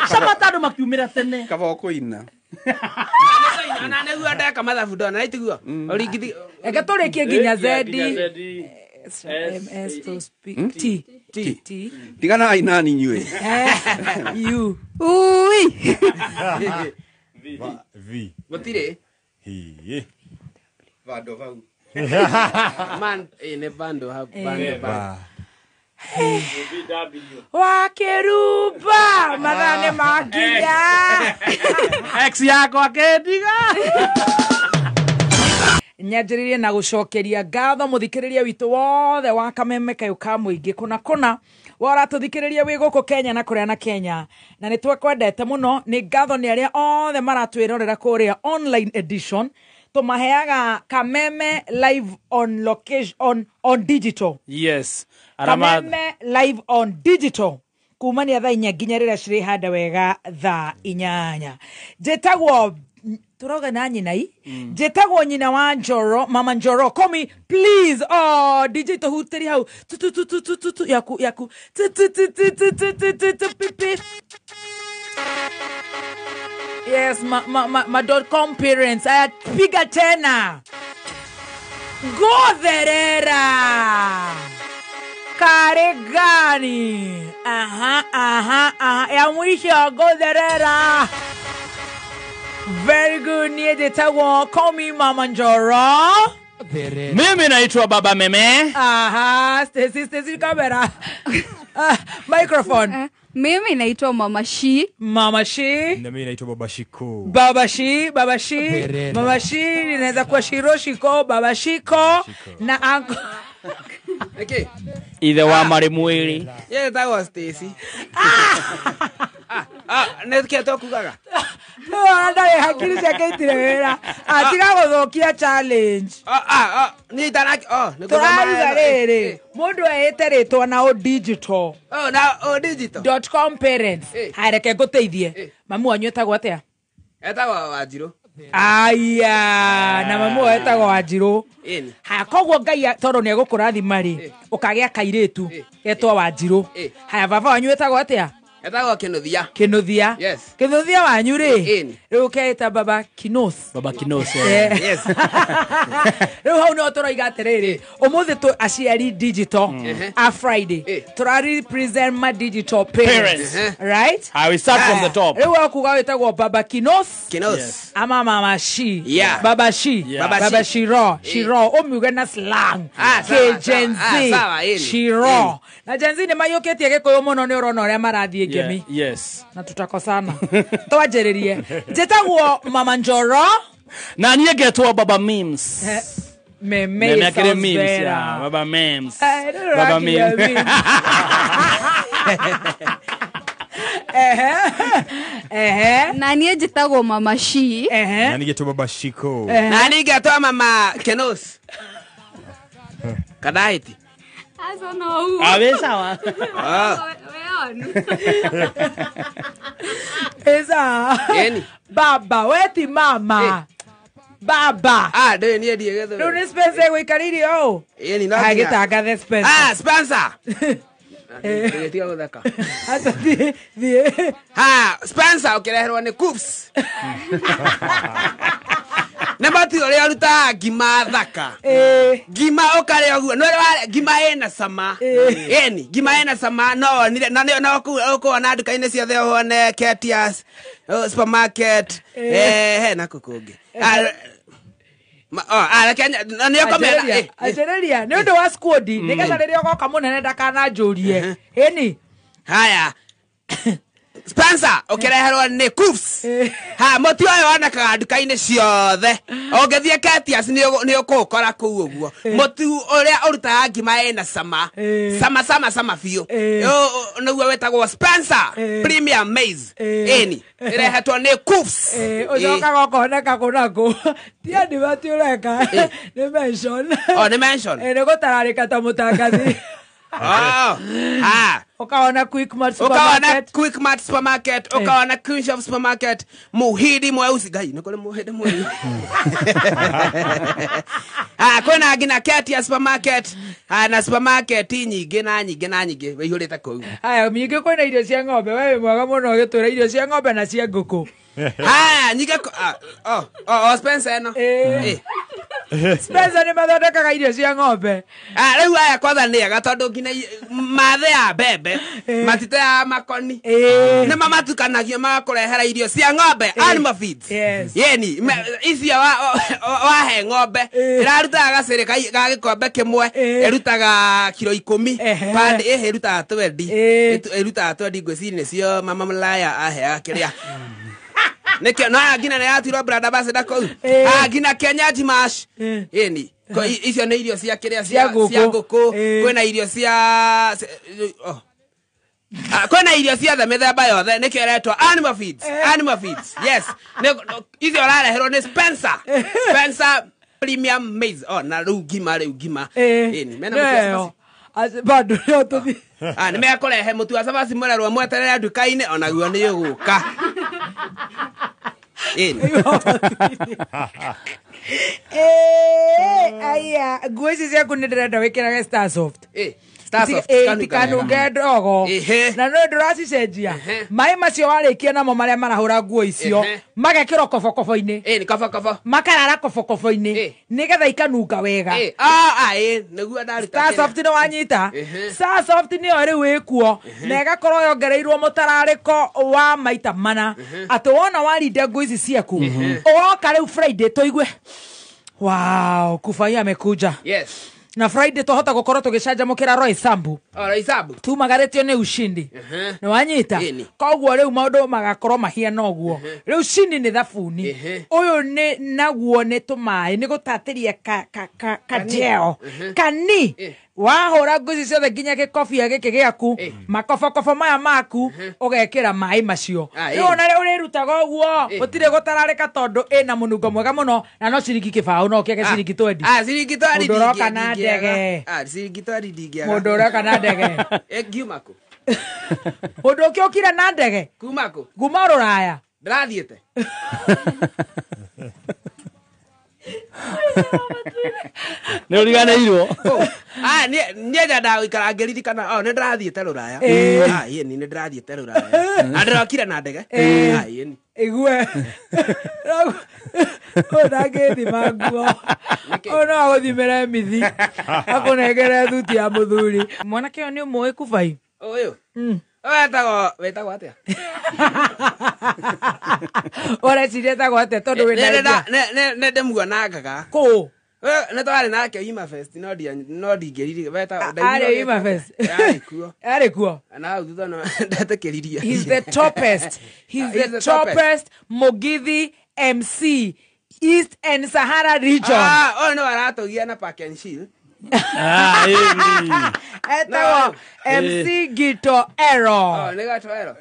Shamata andũ makiumĩra tene. Kaba ũkũina. Na nĩguo ndeka mathabu ndona itiguo. Ũringithie. Reke tũrĩkie nginya Z. S M S to speak T T T. Tigana inani inyuĩ. U. Ui. V. Gũtirĩ. Hi. Bando hau. Man, nĩ bando hau, bando bando. Wakĩrumba mathaa nĩ makinya. Ex yakwa kĩndiga. Nyanjĩrĩrie na gũcokeria ngatho mũthikĩrĩria witũ wothe wa kameme kayũ ka mũingĩ kũna kũna wa ũratũthikĩrĩria wĩ gũkũ Kenya na kũrĩa na Kenya, na nĩ twakwendete mũno. Nĩ ngatho nĩ arĩa othe maratwĩrorera kũrĩa online edition. Tũmaheaga Kameme live on location on digital. Yes. Kameme live on digital kumania thaa 4 nginya rĩrĩa cirĩhanda wega thaa 8. Njĩtagwo turoga na nyina i njĩtagwo nyina wa Njoro, mama Njoro. Call me please. Oh, DJ tũhutĩri hau tu tu tu tu tu tu yaku yaku tu tu tu tu tu tu tu tu tu. Yes, ma .com parents. Aya, piga tena. Gotherera. Karĩ gani? Aha, aha, aha. Ya mwisho gotherera. Very good. Niĩ njĩtagwo call me Mama Njoro. Mimi naitwa Baba Meme. Aha, Stacy, Stacy kamera. Microphone. Mimi naitwa Mama Shi. Mama Shi. Na mimi naitwa Baba Shiko. Baba Shi, Baba Shi. Mama Shi inaweza kuwa Shiro Shiko, Baba Shiko na uncle. Okay. Ithe wa mari mwiri. Yeah, that was Stacy. Nä tåkugaga ndarä hakiri ciake itirä wä ra atiga gå thå kia challenge. Tåraruga rä rä må ndå eä te rä twa na å digital digital .com parents. Hareke ngå teithie mamu wanyu etagwo atä a? Etagwo Wanjirũ. Aya, na mamu wao etagwo Wanjirũ. Haya, koguo Ngai tondå nä egå kå rathima rä å kagä a kairä tu getwo Wanjirũ. Haya, baba wanyu etagwo atä a? Etagwo Kinuthia. Kinuthia. Yes. Kinuthia wanyu rĩ rĩu ũkeĩta Baba Kinos. Baba Kinos. Yes. Rĩu hau nĩho tũroiga atĩrĩrĩ, ũmũthĩ tũ aciari digital a Friday tũra represent ma digital parents. Right? I will start from the top. Rĩu wakuga wĩtagwo Baba Kinos. Kinos. Yes. Ama Mama Shi. Yeah. Baba Shi. Yeah. Baba Shiro. Shiro. Ũmiuge na slang. K Gen Z. Shiro. Na Gen Z nĩ maiyũkĩtie Gĩkũyũ mũno nĩ ũrona ũrĩa marathiĩ. Yeah, yes. Na tutakosana. Twanjĩrĩrie. Njĩtagwo Mama Njoro. Na niĩ ngetwo Baba Memes. Meme sounds memes, better. Yeah. Baba Memes. Baba Memes. Na niĩ njĩtagwo Mama Shi. Na niĩ ngetwo Baba Shiko. Na niĩ ngetwo Mama Kenos. Kadaiti. Aco no ũguo. Awe sawa. Eza. Baba, weti mama. Baba. Ndĩ niĩ ndiĩ gĩthũri. Rĩu nĩ Spencer gũikarĩire ũũ? Ĩni no. Agĩtangathe Spencer. Spencer. Tiga gũtheka. Aca thiĩ. Ha, Spencer ũkĩreherwo nĩ Coops. Nĩ matu ũrĩa ũrutaga ngima thaka. Ngima ũkarĩa ũguo. No ngima ĩna cama. Ĩni, ngima ĩna cama no wonire na no ũkuona nduka-inĩ ciothe wone Ketias supermarket. He na kũ kũngĩ. Anjĩrĩria nĩ ũndũ wa squad nĩgetha rĩrĩa ũgoka mũnene ndakananjũrie. Ĩni. Haya. Spencer ũkĩreherwo nĩ Coops. Ha, mũtu ũyũ wonekaga nduka-inĩ ciothe. Ũngĩthiĩ Ketias nĩ ũkũũkora kũu ũguo. Mũtu ũrĩa ũrutaga ngima ĩna cama. Cama cama cama biũ. Nĩguo wĩtagwo Spencer Premium Maize. Ĩni, ĩrehetwo nĩ Coops. Ũcokaga ũkoneka kũ na kũ. Ti advert ũreka, nĩ mention. Oh, nĩ mention. Nĩ gũtararĩka ta mũtangathi. Ukaona Quickmart supermarket. Ukaona Quickmart supermarket, ukaona Queen Shop supermarket, Muhindi mweusi Ngai nĩ kũrĩ Muhindi mweusi. Kwĩna nginya Ketia supermarket, na supermarket nyingĩ na nyingĩ na nyingĩ wĩihũrĩte kũu. Haya, nyingĩ kwĩna irio cia ng'ombe, we wĩ mwega mũno ũgĩtwĩra irio cia ng'ombe na cia ngũkũ. Haya, nyingĩ Spencer ĩno. Spencer nĩ mathondekaga irio cia ng'ombe. Rĩu aya kwanza nĩ ega tondũ nginya mathe ya mbembe matiteaga makoni. Nĩ mamatukanagia magakũrehera irio cia ng'ombe, animal feeds. Yeni, icio wahe ng'ombe ĩrarutaga gacĩrĩ ga gĩkombe kĩmwe, ĩrutaga kiro 10, pandi ĩrutaga 20, ĩrutaga 20 ngwĩciria nĩcio mama Malaya aheaga kĩrĩa. Nĩkĩo no nginya nĩ yatirwo brand ambassador kũu. Nginya Kenya Jimash. Ĩni. Icio nĩ irio cia kĩrĩa cia ngũkũ. Kwĩna irio cia kwĩna irio ciothe mĩthemba yothe nĩkĩo ĩretwo animal feeds. Animal feeds. Yes. Icio ũrareherwo nĩ Spencer. Spencer Premium Maize. Na rĩu ngima rĩu ngima. Ĩni. Mena mũtu wa cabaci. Bado no tũthiĩ. Nĩ mekũrehe mũtu wa cabaci mũrerwo mweterere nduka-inĩ onaguo nĩ ũgũka. Aya nguo ici ciaku nĩ ndĩrenda wĩkĩrage Starsoft. Starsoft, Itikanunge ndogo. Na no ndũracicenjia maĩ macio warĩkia namo marĩa marahũra nguo icio magekĩrwo kobokobo-inĩ. Nĩ kobokobo. Makarara kobokobo-inĩ nĩgetha ikanunga wega. Nĩguo ndaruta. Starsoft nĩ wanyita. Starsoft nĩyo rĩu ĩkuo na ĩgakorwo yongereirwo mũtararĩko wa maita mana atĩ wona warinda nguo ici ciaku ũgoka rĩu Friday tũigue wow, Kufai amekuja. Yes. Na Friday twahota gukorwo tugicanjamukira Roy Sambu. Roy Sambu tumagaritio ni ushindi. Ni wanyita. Koguo riu maundu magakorwo mahiana uguo. Riu ushindi ni thabuni. Uyu ni naguo ni tumai ni gutatiria ka ka ka ka gel. Kani wahura nguo ici ciothe nginya gĩkobia gĩkĩ gĩaku makobokobo maya maku ũgekĩra maĩ macio. Rĩu ona ũrĩrutaga ũguo gũtirĩ gũtararĩka tondũ ĩna mũnungo mwega mũno na no ciringi kĩbaũ no kĩage ciringi 20. Ciringi 20. Mũndũ ũroka na ndege. Ciringi 20 ndingĩaga. Mũndũ ũroka na ndege. Ngiuma kũ? Mũndũ ũkĩ ũkire na ndege? Kuma kũ? Kuma rũraya. Ndĩrathiĩte. Nĩ ũriganĩirwo. Niĩ nyendaga gũikara ngĩririkana nĩ ndĩrathiĩte rũraya. Ĩni nĩ ndĩrathiĩte rũraya. Na ndĩrokire na ndege. Ĩni. Igue. Ũyũ ndangĩthima nguo. Ũyũ no agũthimĩre mithi. Akũnengere thuti ya mũthuri. Mwanake ũyũ nĩ ũmũĩ Kufai? Ũyũ? Wetagwo atĩa? Ũreciria etagwo atĩa tondũ wĩna idea? Nĩ ndĩmuonangaga. Kũ? Nĩ twarĩ nake Ima Fest no ndingĩririkana. Arĩ Ima Fest? Arĩ kuo. Arĩ kuo? Na hau thutha no ndetĩkĩririe. He's the topest. He's the topest Mugithi MC East and Sahara region. Ũyũ nĩ waratũgia na Park and Shield. Etagwo MC Gito Ero. Nĩ Gatoero.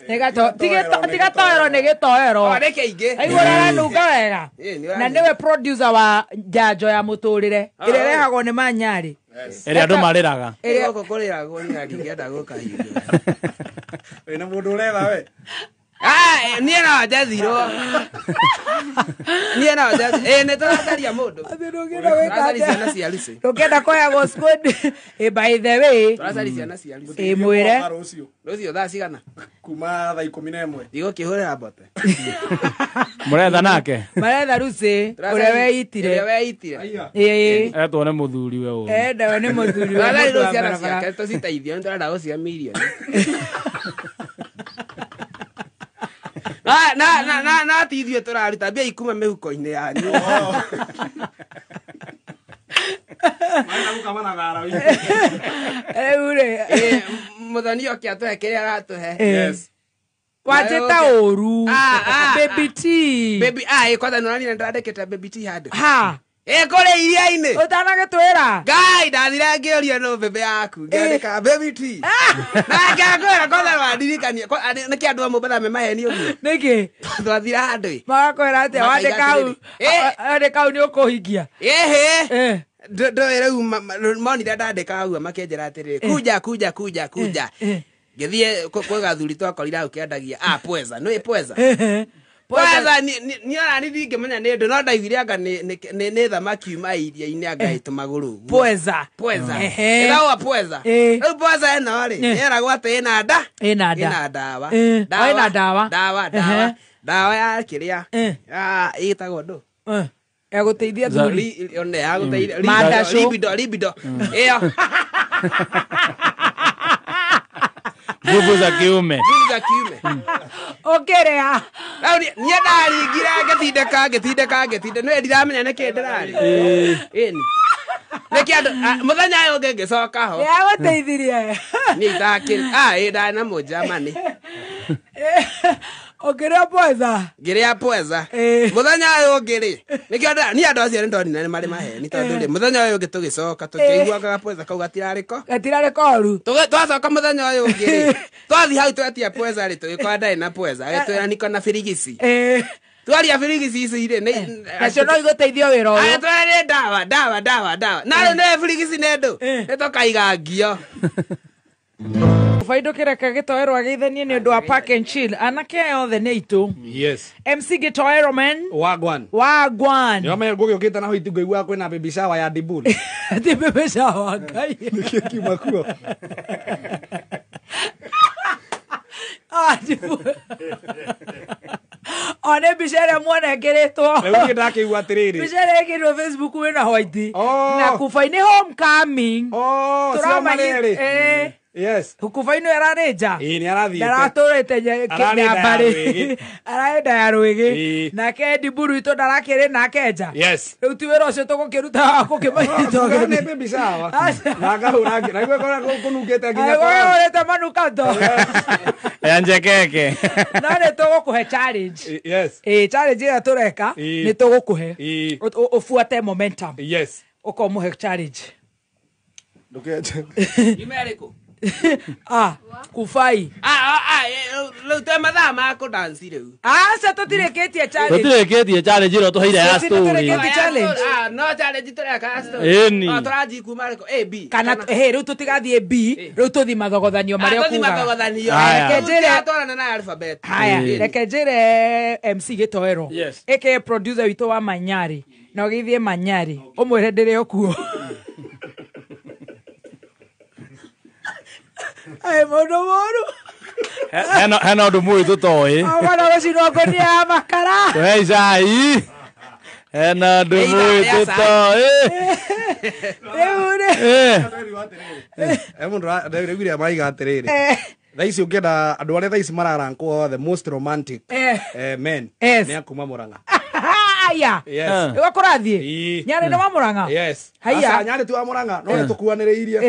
Ti Gatoero nĩ Gĩtoero. Nĩ kĩingĩ. Aigua ũraranunga wega. Na nĩwe producer wa njanjo ya mũtũrĩre ĩrĩa ĩrehagwo nĩ Manyarĩ. Ĩrĩa andũ marĩraga. Gũkũ kũrĩragwo nĩ ndingĩenda gũkahinga. Wĩna mũndũ ũretha we? Niĩ no njathirwo. Niĩ no njathirwo. Nĩ tũracaria mũndũ. Tũracaria ciana cia Lucy. Ndũngĩenda kũheagwo squad. By the way. Tũracaria ciana cia Lucy. Mwĩre. Rũciũ thaa cigana? Kuma thaa 11. Ndigũkĩhũrĩra mbote. Mũretha nake? Maretha Lucy ũrĩa weitire. Ũrĩa weitire. Etwo nĩ mũthuri we ũyũ. Endawe nĩ mũthuri we. Tũracaria rĩu ciana ciake tũciteithie nĩ tũrenda gũcihe mirioni. Na ti ithuĩ tũraruta mbia ikuma mĩhuko-inĩ yanyu. Rĩu rĩ Mũthoni oke atũhe kĩrĩa aratũhe. Wanjĩta ũru. Baby T. Baby kwanza nĩũronire nĩndandĩkĩte Baby T handũ. Ha. Kũrĩ iria-inĩ. Ũtanagĩtwĩra. Ngai ndathire ngĩũrio nũ bebe yaku. Ngĩandĩka Baby T. Na ngĩkwĩra kwanza wandirikania. Nĩkĩ andũ a Mombatha me maheni ũguo? Nĩkĩ? Twathire handũ. Magakwĩra atĩa wandĩka hau. Wandĩka hau nĩ ũkũhingia. Ĩhĩ. Ndũĩ rĩu monire ndandĩka hau makĩnjĩra atĩrĩrĩ kuja kuja kuja kuja. Ngĩthiĩ kwĩ gathuri twakorire hau kĩendagia pweza. Nĩũĩ pweza? Pweza niĩ ona niĩ ndingĩmenya nĩ ndũ no ndaiguire anga nĩ thamaki yuma iria-inĩ anga ĩtũmagũrũ ũguo. Pweza. Pweza. Ĩtagwo pweza. Rĩu pweza ĩno rĩ ĩragwo atĩ ĩna nda. Ĩna nda. Ĩna ndawa. Ĩna ndawa. Ndawa ndawa. Ndawa ya kĩrĩa. Ĩtagwo ndũ? Ya gũteithia thuri. Ya gũteithia. Mandacũ. Libido. Ĩyo. Nguvu za kiume. Nguvu za kiume. Ũkĩrĩa. Niĩ ndaringire ngĩtindĩka ngĩtindĩka ngĩtindĩka nĩ ndiramenya nĩkĩ ndĩrarĩ. Ĩni. Nĩkĩ andũ mũthenya ũyũ ũngĩ ngĩcoka ho. Nĩagũteithirie. Niĩ itakĩrĩ. Ĩ ndarĩ na mũnjamani. Ũkĩrĩa pweza. Ngĩrĩa pweza. Mũthenya ũyũ ũngĩ rĩ nĩkĩo niĩ andũ acio nĩndonire nĩ marĩ maheni tondũ rĩ mũthenya ũyũ ũngĩ tũgĩcoka tũkĩiguaga pweza kau gatirarĩ ko. Gatirarĩ koru. Twacoka mũthenya ũyũ ũngĩ rĩ twathiĩ hau twetia pweza rĩ tũgĩkora ndarĩ na pweza agĩtwĩra niko na birigisi. Twaria birigisi ici rĩ nacio no igũteithio wĩra ũyũ. Agĩtwĩra nĩ ndawa ndawa ndawa ndawa. Na rĩu nĩ birigisi nĩ ndũ nĩ tũkaiga ngio. Baindo kĩreka gĩtoerwo agĩithanie nĩ ũndũ wa park and chill. Anake aya othe nĩ aitũ. Yes. MC gĩtoero man. Wagwan. Wagwan. Nĩ wamenya ngũgĩũkĩte na hoiti ngũigua kwĩna baby shower ya Dibul. Ti baby shower Ngai. Nĩkĩo kiuma kuo. Ah, Dibul. One mbica ĩrĩa muona ĩkĩrĩtwo. Rĩu niĩ ndakĩigua atĩrĩrĩ. Mbica ĩrĩa ĩkĩrĩtwo Facebook wĩna white. Oh. Na kuba-inĩ homecoming. Oh, cio marerĩ. Eh. Yes. Kuba-inĩ ararĩ nja. Ĩĩ nĩ arathiĩte. Ndaratũrĩte Ararĩ nda ya nyambarĩ. rwĩgĩ. Ararĩ nda ya rwĩgĩ. Ĩĩ. Nake Diburu witũ ndarakĩrĩ nake nja. Yes. Rĩu ti wĩra ũcio tũgũkĩruta wa gũkĩmanyita Nĩ ũgeni. baby shower. Aca. Na ngahũra na igua kũnungĩte nginya kũraya. Agũgĩhũrĩte manukato. Ya njekeke. No nĩ tũgũkũhe challenge. Yes. Ĩĩ challenge ĩrĩa tũreka Ĩĩ. nĩ tũgũkũhe. Ĩĩ. Ũbuate momentum. Yes. Ũkomũhe challenge. Ndũkenje. Imerĩkũ? Ah, kufai. Ah, ah, rĩu twĩ mathaa ma kũdanci rĩu. Aca tũtirĩkĩtie challenge. Tũtirĩkĩtie challenge ĩrĩa tũheire ya Tũtirĩkĩtie story. Ti challenge. Ah, no challenge tũreka ya story. Ĩni. Ah, tũranji kuma rĩkũ? A, B. Kana he rĩu tũtigathiĩ B, rĩu tũthi mathogothanio marĩa Ah, tũthi ũkugaga. mathogothanio. Haya. Reke njĩre- Tũratwarana na alphabet. Haya, reke njĩre MC Gĩtoero. Yes. Aka producer witũ wa Manyari. Na ũgĩthiĩ Manyari, ũmwĩre ndĩrĩ o kuo. Ai mũndũ mũru. Hena ũndũ mũĩ tũtoĩ. Agona gũcinwo ngũnia ya makara. Tũhei cai. Hena ũndũ Either mũĩ ya cai. tũtoĩ. Rĩu rĩ. Eh mũndũ ndaiguire maraiga atĩrĩrĩ. Thaa ici ũngĩenda andũ arĩa thaa ici mararankwo the most romantic men Yes. nĩ a kuma Murang'a. Aya. Yes. Nĩguo kũrathiĩ? Ĩĩ. Nyarĩ nĩ wa Murang'a? Yes. Haiya. Aca, Nyarĩ ti wa Murang'a no nĩ tũkuanĩrĩirie.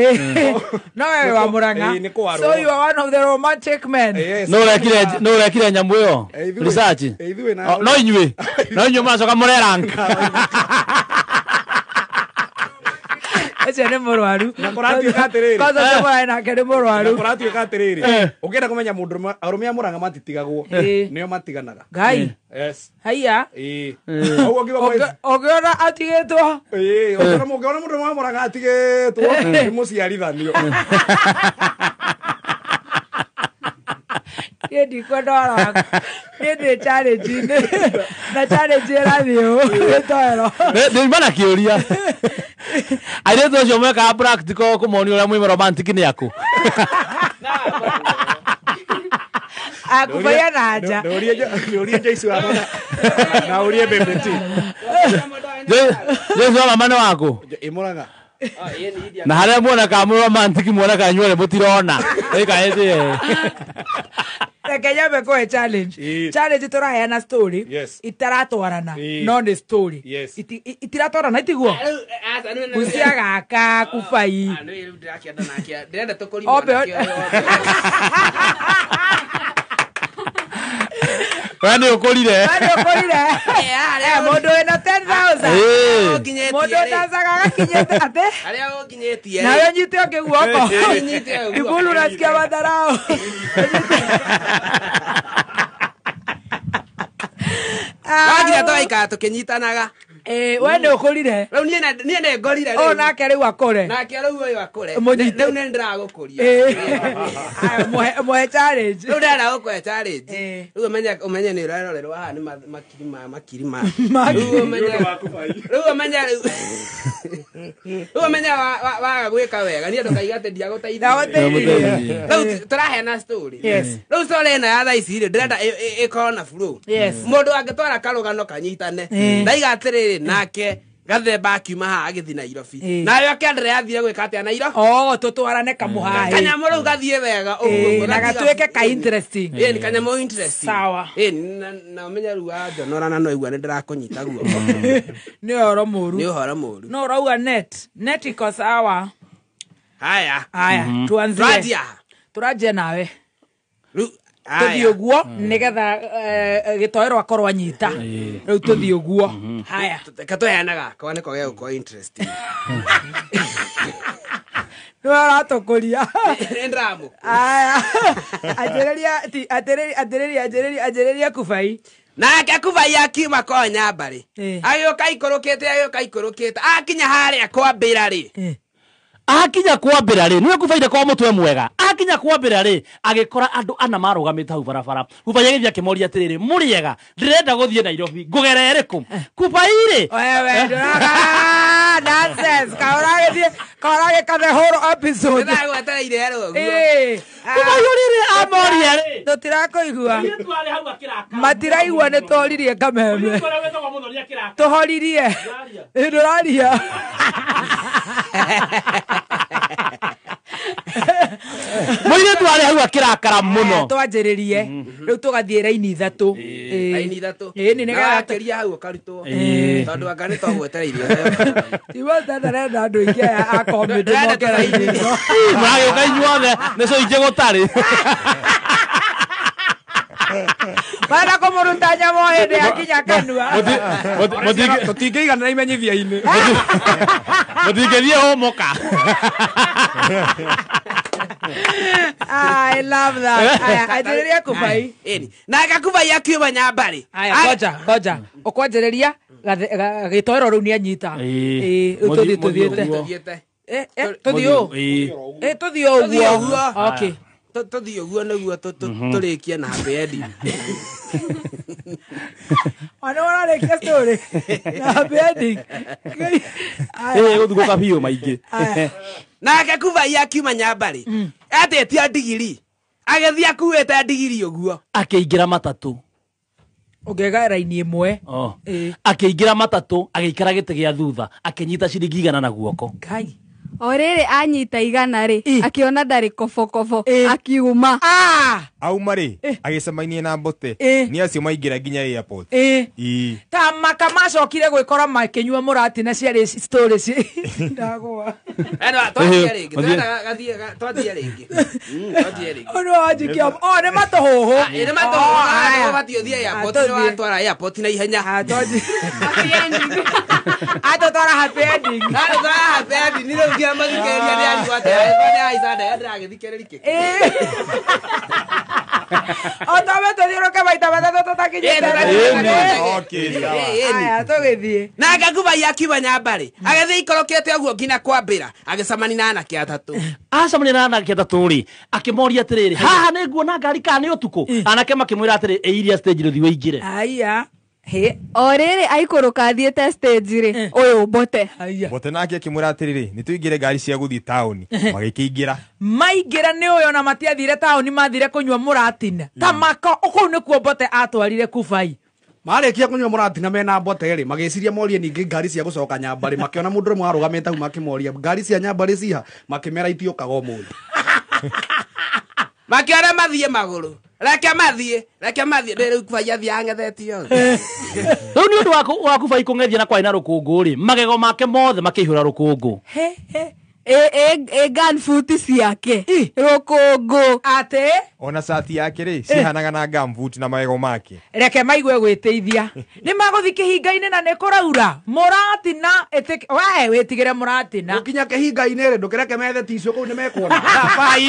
No wewe wa Murang'a. Ĩĩ, nĩ kwarwo. So you are one of the romantic men. Yes. Nũ ũrekire nyamũ ĩyo? Eh, ithuĩ. Research. Eh, ithuĩ na- Oh, No inyuĩ. No inyuĩ mũracoka mũrerank. Ũcio nĩ mũrwaru. Na kũratuĩka atĩrĩrĩ. Kwanza ũcio mũrarĩ nake nĩ mũrwaru. Kũratuĩka atĩrĩrĩ. Ũngĩenda kũmenya mũndũ arũme a Murang'a matitigagwo. Ĩĩ. Nĩo matiganaga. Ngai. Yes. Haiya. Ĩĩ. Ũguo ngiuga Ũngĩona atigĩtwo. Ĩĩ, ũngĩona mũndũ wa Murang'a atigĩtwo nĩ mũciarithanio. Niĩ ndikwenda ũhoro waku. Niĩ ndĩ challenge-inĩ. Na challenge ĩrathiĩ ũũ. Gĩtoero. Ndĩima na kĩũria. Airĩtu acio mekaga practical kũmonia ũrĩa mwĩ romantic nĩ akũ. Akubaiya na nja. Ndũrie Joyce wa mama. Na ũrie Baby T. Joyce wa mama nĩ wakũ. Ĩ Murang'a. Na harĩa muonekaga mwĩ romantic muonekaga inyuothe mũtirona. Ĩkaĩtie. Reke nyambe kũhe challenge. Ĩĩ. Challenge tũraheana story. Yes. Itaratwarana. Ĩĩ. No nĩ story. Yes. Itiratwarana itiguo. Rĩu, aca, nĩ- Gucia gaka kubai. Ah, nĩ rĩu ndĩrakĩenda nake. Ndĩrenda tũkũrie Ombe- mwanake ũyũ. We nĩ ũkũrire. Bado ũkũrire. Eh, mũndũ wĩna 10,000. Ĩĩ. Ũnginyĩtie Mũndũ rĩ. ũtancaga agakinyĩte atĩ. Harĩa ũnginyĩtie rĩ. Nawe ũnyite ũkĩguoko. Ũnyite ũguo. Ibulu nasikia madharau. Wakinya tũgaikara tũkĩnyitanaga. Eh, we nĩ ũkũrire. Rĩu niĩ nĩ ngorire Ũyũ rĩu. nake rĩu akũre. Nake rĩu ũyũ akũre. Mũnyite. Rĩu nĩ ndĩragũkũria. Eh. Aya, mũhe challenge. Rĩu ndĩrenda gũkũhe challenge. Eh. Rĩu ũmenye nĩ ũrarorerwo haha nĩ makiri ma makiri ma. Makiri. Rĩu ũmenye rĩu ũmenye rĩu rĩu ũmenye waga gwĩka wega niĩ ndũkaiga atĩ ndiagũteithirie. Ndagũteithirie. Rĩu tũraheana story. Yes. Rĩu story ĩno ya thaa ici rĩ ndĩrenda ĩkorwo na flow. Yes. Mũndũ angĩtwara karũgano kanyitane. Eh. Ndaiga atĩrĩrĩ nake gathemba akiuma haha agĩthiĩ Nairobi. Eh. Nawe akĩenderea athire gwĩka atĩa Nairobi. Oh, tũtwarane kamũhaĩ. Kanyamũ rĩu gathiĩ wega ũguo Eh, ũguo, na gatiga- gatuĩke ka interesting. Ĩĩ, nĩ kanyamũ interesting. Sawa. Ĩĩ, na ũmenye rĩu wanjonora na no igua nĩ ndĩrakũnyita guoko. Nĩ ũhoro mũru. Nĩ ũhoro mũru. No ũrauga net. Net iko sawa. Haya. Haya, tuanzie. Tũranjia. Tũranjia nawe. Rĩu Tũthiĩ haya. ũguo nĩgetha gĩtoero akorwo anyita. Rĩu tũthiĩ ũguo. Haya. Reke tũheane gakwa nĩko gegũkorwo interesting. Nĩwe ũratũkũria. Nĩ ndĩramũ. Aya. Anjĩrĩria ti atĩrĩria atĩrĩria anjĩrĩria anjĩrĩria kubai. Nake kubai akiuma ko nyambarĩ. Eh. Agĩũka aikũrũkĩte agĩũka aikũrũkĩte akinya harĩa kwambĩra rĩ. Eh. Akinya kwambĩra rĩ, nĩwe kubaire kwa mũtwe mwega. Akinya Akinya kwambĩra rĩ agĩkora andũ ana marũgamĩte hau barabara. Kubai agĩthiĩ akĩmoria atĩrĩrĩ, mũrĩega, ndĩrenda gũthiĩ Nairobi, ngũgera ĩrĩkũ? Kubai rĩ Wewe ndũraga nonsense. Kaũragĩthiĩ kaũragĩka the whole episode. Ndĩragwetereire ũguo. Ĩĩ. Kubai rĩrĩ amoria rĩ Tũtirakũigua. Mũirĩtu arĩ hau akĩrakara. Matiraigua nĩ tworirie kameme. Mũirĩtu ũrĩa wĩtagwo Mũthoni akĩrakara. Tũhoririe. Ndũraria. Ĩ, ndũraria. Mũirĩtu arĩ hau akĩrakara mũno. Twanjĩrĩrie. Rĩu tũgathiĩ raini ithatũ. Ĩĩ. Raini ithatũ. Ĩĩ, nĩ Na nĩgetha wakĩria hau ũkarutwo. Ĩĩ. Tondũ anga nĩ twagwetereire. Tiwota ndarenda andũ aingĩ aya a comedy Ndĩrenda moke raini ĩno. Mũragĩũka inyuothe nĩ cio ingĩ gũtarĩ. Marenda kũmũruta nyama o hĩndĩ akinya kanua. Tũtingĩiganĩra imenyithia-inĩ. Mũtingĩthiĩ hũmũka. I love that. Aya, anjĩrĩria Kubai. Ĩni. Nake Kubai akiuma Nyambarĩ. Aya, ngoja, ngoja. Ũkwanjĩrĩria gĩtoero rĩu nĩanyita. Ĩĩ. Ĩĩ, rĩu Mũthiĩ- tũthiĩ mũthiĩ tũthiĩte. ũguo. Tũthiĩte. Eh, eh, tũthiĩ ũũ. Ĩĩ. Ĩĩ, tũthiĩ ũguo. Tũthiĩ ũguo. Okay. Tũthiĩ ũguo nĩguo tũrĩkie na happy ending. Ona ũrarĩkia story. Na happy ending. Aya. Ĩĩ, gũthugũka biũ maingĩ. Aya. Nake Kubai akiuma Nyambarĩ. Atĩtie ndigiri. Agĩthiĩ akuĩte ndigiri ũguo. Akĩingĩra matatũ. Ũngĩga raini ĩmwe. Oh. Ĩĩ. Akĩingĩra matatũ, agĩikara gĩtĩ gĩa thutha, akĩnyita ciringi 100 na guoko. Ngai. O rĩrĩ anyita 100 rĩ Ĩ. akĩona ndarĩ kobokobo Ĩ. akiuma. Ah! Auma rĩ agĩcemania na Mbote Ĩ. nĩ acio maingĩra nginya airport. Ĩ. Ĩ. Ta maka macokire gwĩkora makĩnyua mũratina ciarĩ story ci. Ndagwa. Eno, twathiĩ rĩngĩ. Tũrenda twathiĩ rĩngĩ. Twathiĩ rĩngĩ. Ũndũ wa njikia. Oh, nĩ matũhũhũ. Ĩ, nĩ matũhũhũ. Oh, aya. Ũbatiĩ ũthiĩ airport, Ah, nĩ tũthiĩ. watwara airport na ihenya. Ah, tũthiĩ. Ah, tũtwara happy ending. Na nĩ twara happy ending, nĩ rĩu nginya mathikĩrĩria nĩ arigwo atĩ nĩ ahaica ndege ndĩragĩthikĩrĩria kĩ. Ĩ. O twambe tũthiũrũke maita matatũ tũtakinyĩte. Ĩ, Okay, sawa. Ĩ, ĩni. Aya, tũgĩthiĩ. Nake Kubai akiuma Nyambarĩ agĩthiĩ ikorokete ũguo nginya kwambĩra agĩcemania na anake atatũ. Acemania na anake atatũ rĩ akĩmoria atĩrĩrĩ, haha nĩ nguona ngari kana nĩ ũtukũ? Anake makĩmwĩra atĩrĩ, ĩ iria stage rĩthiĩ ũingĩre. Aya. Hĩ. O rĩrĩ aikũrũka athiĩte stage rĩ ũyũ Mbote. Aya. Mbote nake akĩmwĩra atĩrĩrĩ, nĩ tũingĩre ngari cia gũthiĩ taũni. Magĩkĩingĩra. Maingĩra nĩ ũyũ ona matiathire taũni mathire kũnyua mũratina. Ta maka kũu nĩkuo Mbote atwarire Kubai. Marĩkia kũnyua mũratina mena Mbote rĩ magĩciria morie ningĩ ngari cia gũcoka Nyambarĩ makĩona mũndũ ũmwe arũgamĩte hau makĩmoria ngari cia Nyambarĩ ciha makĩmera itiũkaga ũmũthĩ. Makĩona mathiĩ magũrũ. Reke mathiĩ, reke mathiĩ. Ndĩ rĩu Kubai athiĩ ang'ethetie othe. Rĩu nĩ ũndũ wa Kubai kũng'ethia na kwarĩ na rũkũngũ rĩ, magego make mothe makĩihũra rũkũngũ. He he. Ĩ gumboot ciake rũkũngũ. Atĩ Ona cati yake rĩ cihanaga na gumboot na magego make. reke maigue gwĩteithia nĩ magũthi kĩhinga-inĩ na nĩ kũraura mũratina we wĩtigĩre mũratina Gũkinya kĩhinga-inĩ rĩ ndũkĩreke methe tissue kũu nĩ mekuona. Bai.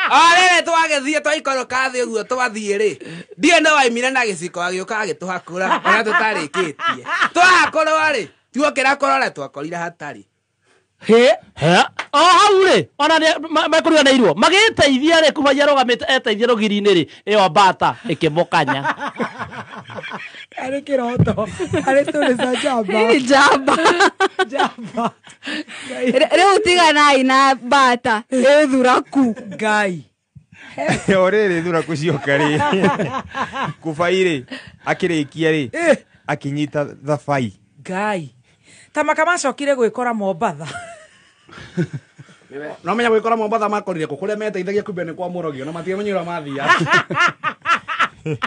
O rĩrĩ twagĩthiĩ twaikũrũka thĩ ũguo twathiĩ rĩ ndiĩ no waimire na gĩciko agĩũka agĩtũhakũra ona tũtarĩkĩtie. Twahakũrwo rĩ tuokĩra kũrora twakorire hatarĩ. Hĩ. He. O hau rĩ ona mekũriganĩirwo magĩteithia rĩ Kubai arũgamĩte eteithia rũgiri-inĩ rĩ ĩyo mbata ĩkĩmũkanya. Arĩ kĩroto arĩ story cia njamba. Ĩ njamba. Njamba. Ngai. Rĩu tiganai na mbata ĩ thuraku. Ngai. O rĩrĩ thuraku cioka rĩ Kubai rĩ akĩrĩkia rĩ akĩnyita thabai. Ngai. Ta maka macokire gwĩkora Mombatha. No menya gwĩkora Mombatha makorire kũ kũrĩa meteithagia kumbe nĩ kwa mũrogio na matiamenyire ũrĩa mathiaga.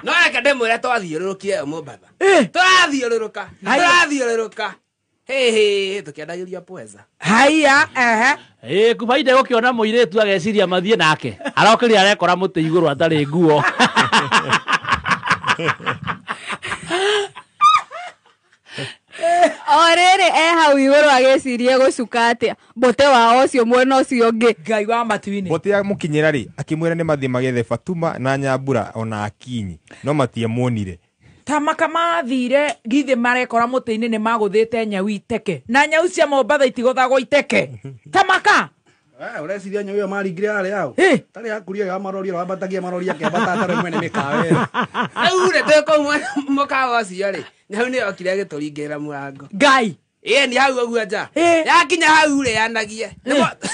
No reke ndĩmwĩre twathiũrũrũkire ĩyo Mombatha. Tũrathiũrũrũka. Tũrathiũrũrũka. Hĩ hĩ tũkĩendagĩrio pweza. Haiya, ehe. Ĩ Kubai ndegũkĩona mũirĩtu ageciria mathiĩ nake arokĩria arekora mũtĩ igũrũ atarĩ nguo. O rĩrĩ e hau igũrũ agĩciria gũcuka atĩa Mbote wao ũcio mwena ũcio ũngĩ. Ngai wa matu-inĩ. Mbote amũkinyĩra rĩ akĩmwĩra nĩ mathiĩ magethe Fatuma na Nyambura ona Akinyi no matiamuonire. Ta maka mathire githĩ marekora mũtĩ-inĩ nĩ magũthĩte nyau iteke na nyau cia Mombatha itigũthagwo iteke. Ta maka. Ũreciria nyau ĩyo maringire yarĩ yao? Eh. Tarĩ yakuria ya marori wambatagia marori akĩambata atarĩ mwene mĩkawa ĩyo. Rĩu rĩ twĩ kũu mũkawa ũcio rĩ, nyau nĩ yokire ĩgĩtũringĩrĩra mũrango. Ngai. Ĩĩ ni hau ũguo nja. Eh. Yakinya hau rĩ yanagie.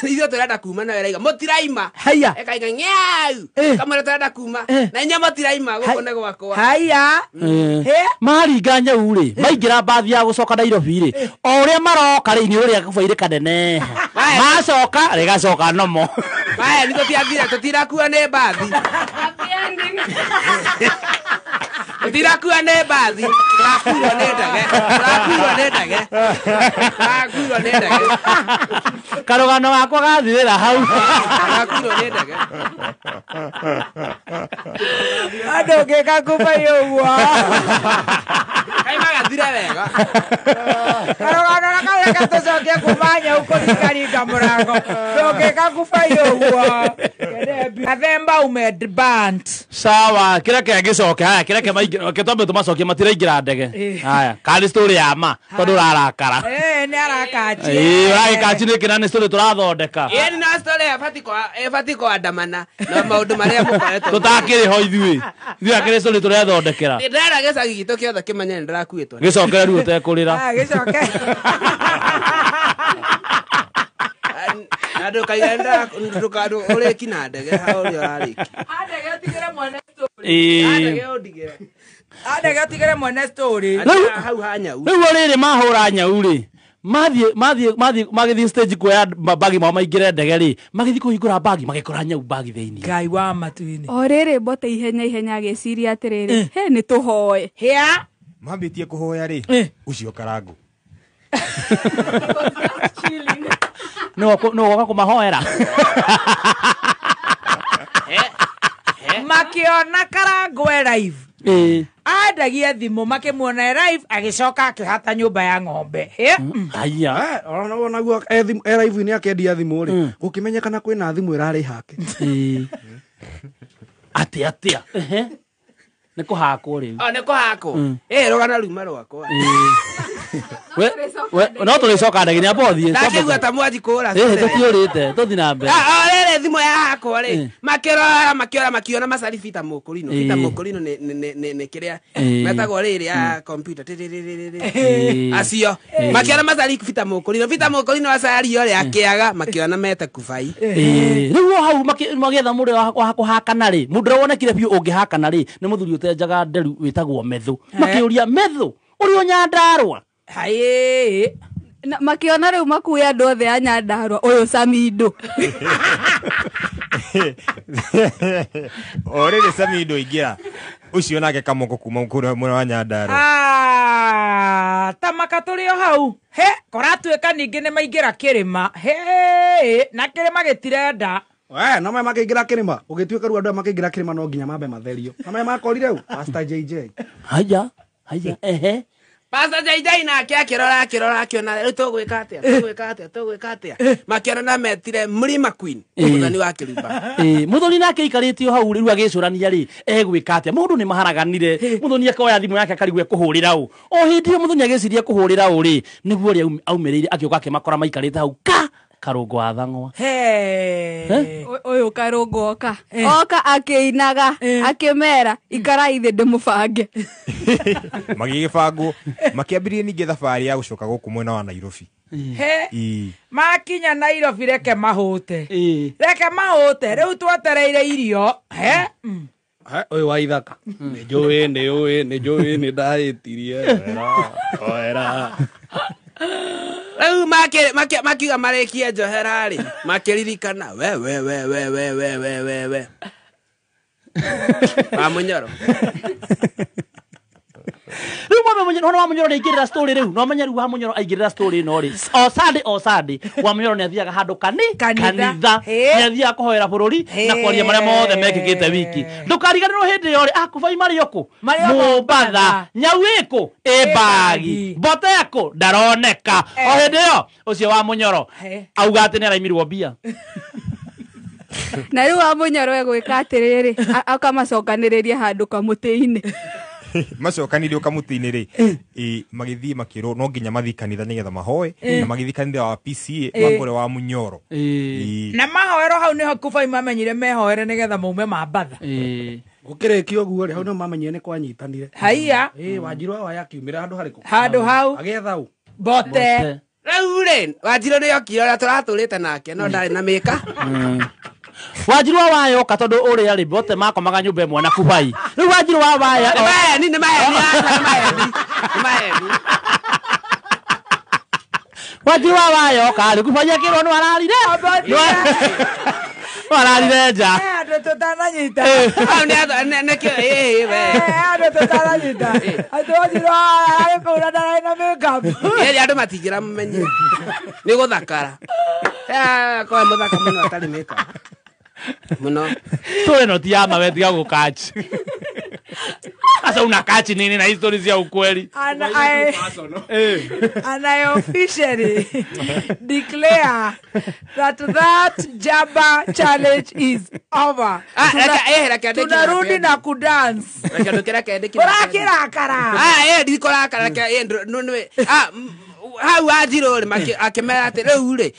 Ithuĩ tũrenda kuma nayo ĩraiga mũtiraima. Haiya. Ĩkaiga ng'eau. Eh. Kamwĩra tũrenda kuma. Eh. Na inyuĩ mũtiraima gũkũ nĩ gwakwa. Haiya. Eh. Maringa nyau rĩ, maingĩra mbathi ya gũcoka Nairobi rĩ, o ũrĩa maroka rĩ, nĩ ũrĩa gũbairĩ kaneneha. Macoka rĩgacoka nomo. Maya nĩ tũtiathire tũtirakua nĩ mbathi. Tũtirakua nĩ mbathi. Tũrakuirwo nĩ ndege. Tũrakuirwo nĩ ndege. Tũrakuirwo nĩ ndege. Karũgano gakwa gathirĩra hau. Tũrakuirwo nĩ ndege. Andũ ngĩka kubai ũguo. Kaĩ magathire wega. Karũgano na karĩa gatũcokie kuma nyau kũringaringa mũrango. Ndũngĩka kubai ũguo. Gathemba umebant. Sawa, kĩreke ngĩcoke. Haya, kĩreke maingĩra, reke twambe tũmacokie matiraingĩra ndege. Haya, karĩ story ya ma, tondũ ũrarakara. Eh, nĩ arakachi. Ĩĩ, ũragĩkachi nĩkĩ na nĩ story tũrathondeka. Ĩĩ no story ĩbatiĩ kũandamana na maũndũ marĩa mũkoretwo. Tũtakĩrĩ ho ithuĩ. Ithuĩ akĩrĩ story tũrethondekera. Nĩ ndĩrera gĩcagi gitũ kĩothe kĩmenye nĩ ndĩrakuĩtwo. Gĩcokere rĩu ũtekũrĩra. Ah, gĩcoke. Na ndũkaiga ũrĩki na ndege hau ũrĩa ũrarĩki. Andege ũtigĩre mwene story. Ĩĩ. Ndege ũndigĩre. Andege ũtigĩre mwene story. Rĩu- Hau ha nyau. Rĩu o rĩrĩ mahũra nyau rĩ, mathiĩ mathiĩ mathiĩ magĩthiĩ stage kuoya bagi mao maingĩre ndege rĩ, magĩthiĩ kũhingũra bagi magĩkora nyau bagi thĩinĩ. Ngai wa matu-inĩ. O rĩrĩ mbote ihenya ihenya agĩciria atĩrĩrĩ, he nĩ tũhoe. Hĩa. Mambĩtie kũhoya rĩ, Eh. ũcio karangũ. Nĩ woka kũmahoera. Makĩona karangũ e live. Ĩĩ. Andagia thimũ makĩmuona e live agĩcoka akĩhata nyũmba ya ng'ombe. Hĩa. Haiya. Ona onaguo e live-inĩ akĩendia thimũ rĩ, gũkĩmenyekana kwĩna thimũ ĩrarĩ hake. Ĩĩ. Atĩa atĩa. Ehe. Nĩ kũhakwo rĩu. O nĩ kũhakwo. Ĩĩ rũgano ruma rwakwa. We no tũrĩcoka ndege nĩ amba ũthiĩ. Ndakĩigua ta mwanji kũra. Ĩĩ tũtiũrĩte, tũthiĩ na mbere. O rĩrĩ thimũ yahakwo rĩ, makĩrora makĩora makiona macari Peter Mũkũrinũ. Peter Ĩĩ. Mũkũrinũ nĩ kĩrĩa Ĩĩ. metagwo rĩrĩ ya computer. Tĩrĩrĩrĩrĩ. Ĩĩ. Acio makĩona macari Peter Mũkũrinũ. Peter Mũkũrinũ acario rĩ akĩaga makĩona mete kubai. Ĩĩ. Rĩu o hau magĩetha mũndũ wa kũhakana rĩ, mũndũ ũrĩa wonekire biũ ũngĩhakana rĩ, nĩ mũthuri ũtenjaga nderu wĩtagwo Methu. Makĩũria Methu, ũrĩ o Nyandarũa? Haĩ. Na makĩona rĩu makue andũ othe a Nyandarũa ũyũ Samindo. O rĩrĩ Samindo aingĩra, ũcio nake kamoko kuma kũrĩa mwena wa Nyandarũa. Ah, ta maka tũrĩ o hau. He, kũratuĩka ningĩ nĩ maingĩra kĩrĩma. He, na kĩrĩma gĩtirenda. We, no maya makĩingĩra kĩrĩma, gũgĩtuĩka rĩu andũ aya makĩingĩra kĩrĩma no nginya mambe matherio. Na maya makorire u, Pastor JJ. Haya, haya, ehe. Pastor JJ nake akĩrora akĩrora akĩona rĩu tũgwĩka atĩa tũgwĩka atĩa tũgwĩka atĩa makĩona na metire Mlima Queen mũthoni wa kĩrumba. Ĩĩ, mũthoni nake aikarĩte o hau rĩu agĩcũrania rĩ, egwĩka atĩa? Maũndũ nĩ maharaganire. Mũthoni akoya thimũ yake akarigwo ekũhũrĩra ũ. O hĩndĩ ĩyo mũthoni agĩciria kũhũrĩra ũ rĩ, nĩguo ũrĩa aumĩrĩire agĩũka akĩmakora maikarĩte hau ka karũngo wa thang'wa. He. Ũyũ karũngo oka. Oka akĩinaga akĩmera ikarai thĩ ndĩmũbange. Magĩgĩbangwo, makĩambĩrĩria ningĩ thabarĩ ya gũcoka gũkũ mwena wa Nairobi. He. Ĩĩ. Makinya Nairobi reke mahũte. Ĩĩ. Reke mahũte. Rĩu twetereire irio. He. He, ũyũ wa ithaka. Nĩ njũĩ, nĩ ũĩ, nĩ njũĩ, nĩ ndahĩtirie. Oera, oera. Rĩu makiuga marĩkie njohera rĩ makĩririkana we we we we we we we we we wa Mũnyoro. Rĩu mwame wa Mũnyoro nĩ aingĩrĩra story rĩu. No menye rĩu wa Mũnyoro aingĩrĩra story ĩno rĩ. O Sunday, o Sunday, wa Mũnyoro nĩ athiaga handũ Kanitha. kanitha. Hĩ. Nĩ athiaga kũhoera bũrũri na kwaria marĩa mothe mekĩkĩte wiki. Ndũkariganĩrwo hĩndĩ ĩyo rĩ, akubai marĩ o kũ? Marĩ o Mombatha. Mombatha. Nyau ĩkũ? Ĩ bagi. Mbote ĩkũ? Ndaroneka. O hĩndĩ ĩyo ũcio wa Mũnyoro Hĩ. auga atĩ nĩ araimirwo mbia. Na rĩu wa Mũnyoro egwĩka atĩrĩrĩ, akamacokanĩrĩria handũ kamũtĩ-inĩ. Macokanirio kamũtĩ-inĩ rĩ, magĩthiĩ makĩrwo no nginya mathiĩ kanitha nĩgetha mahoe, na magĩthiĩ kanitha wa PCA wa kũrĩa wa Munyoro. Na mahoero hau niho Kubai mamenyire mehoere nigetha maume mambatha. Gũkĩrĩkia ũguo rĩ, hau nĩho mamenyire nĩ kwanyitanire. Haiya. Ĩ, Wanjiru wa yakiumĩra handũ harĩkũ? Handũ hau. Agĩetha ũ? Bote. Rĩu rĩ, Wanjiru nĩ okire ũrĩa tũratũrĩte nake no ndarĩ na mĩka. Wanjiru wa Waya oka tondũ ũrĩa rĩ, bote makomaga nyũmba ĩmwe na Kubai. Rĩu Wanjiru wa Waya Nĩ maheni, nĩ maheni, aca, nĩ maheni, nĩ maheni. Wanjiru wa Waya oka rĩ, Kubai akĩrwo nĩ ararire, nĩ ararire nja. Andũ tũtananyita. Hau nĩ nĩkĩo ĩ we. Andũ tũtananyita atĩ Wanjiru wa Waya arĩ kũu na ndararĩ na makeup. Ĩrĩ andũ matingĩra mũmenye. Nĩ gũthakara. Kwa mũthaka mũno atarĩ makeup. Mũno. Tũre no ti ya mawe, tiga gũkachi. Sasa unakachi nini na history cia ukweli? And I officially declare that that Jaba challenge is over. Ah, reke andĩke. Tunarudi na kudance. Reke andũ kĩreke ndĩkĩra. Ũrakĩrakara. Ah, ndikũrakara, reke nĩ hau Wanjiru rĩ, akĩmera atĩ rĩu rĩ,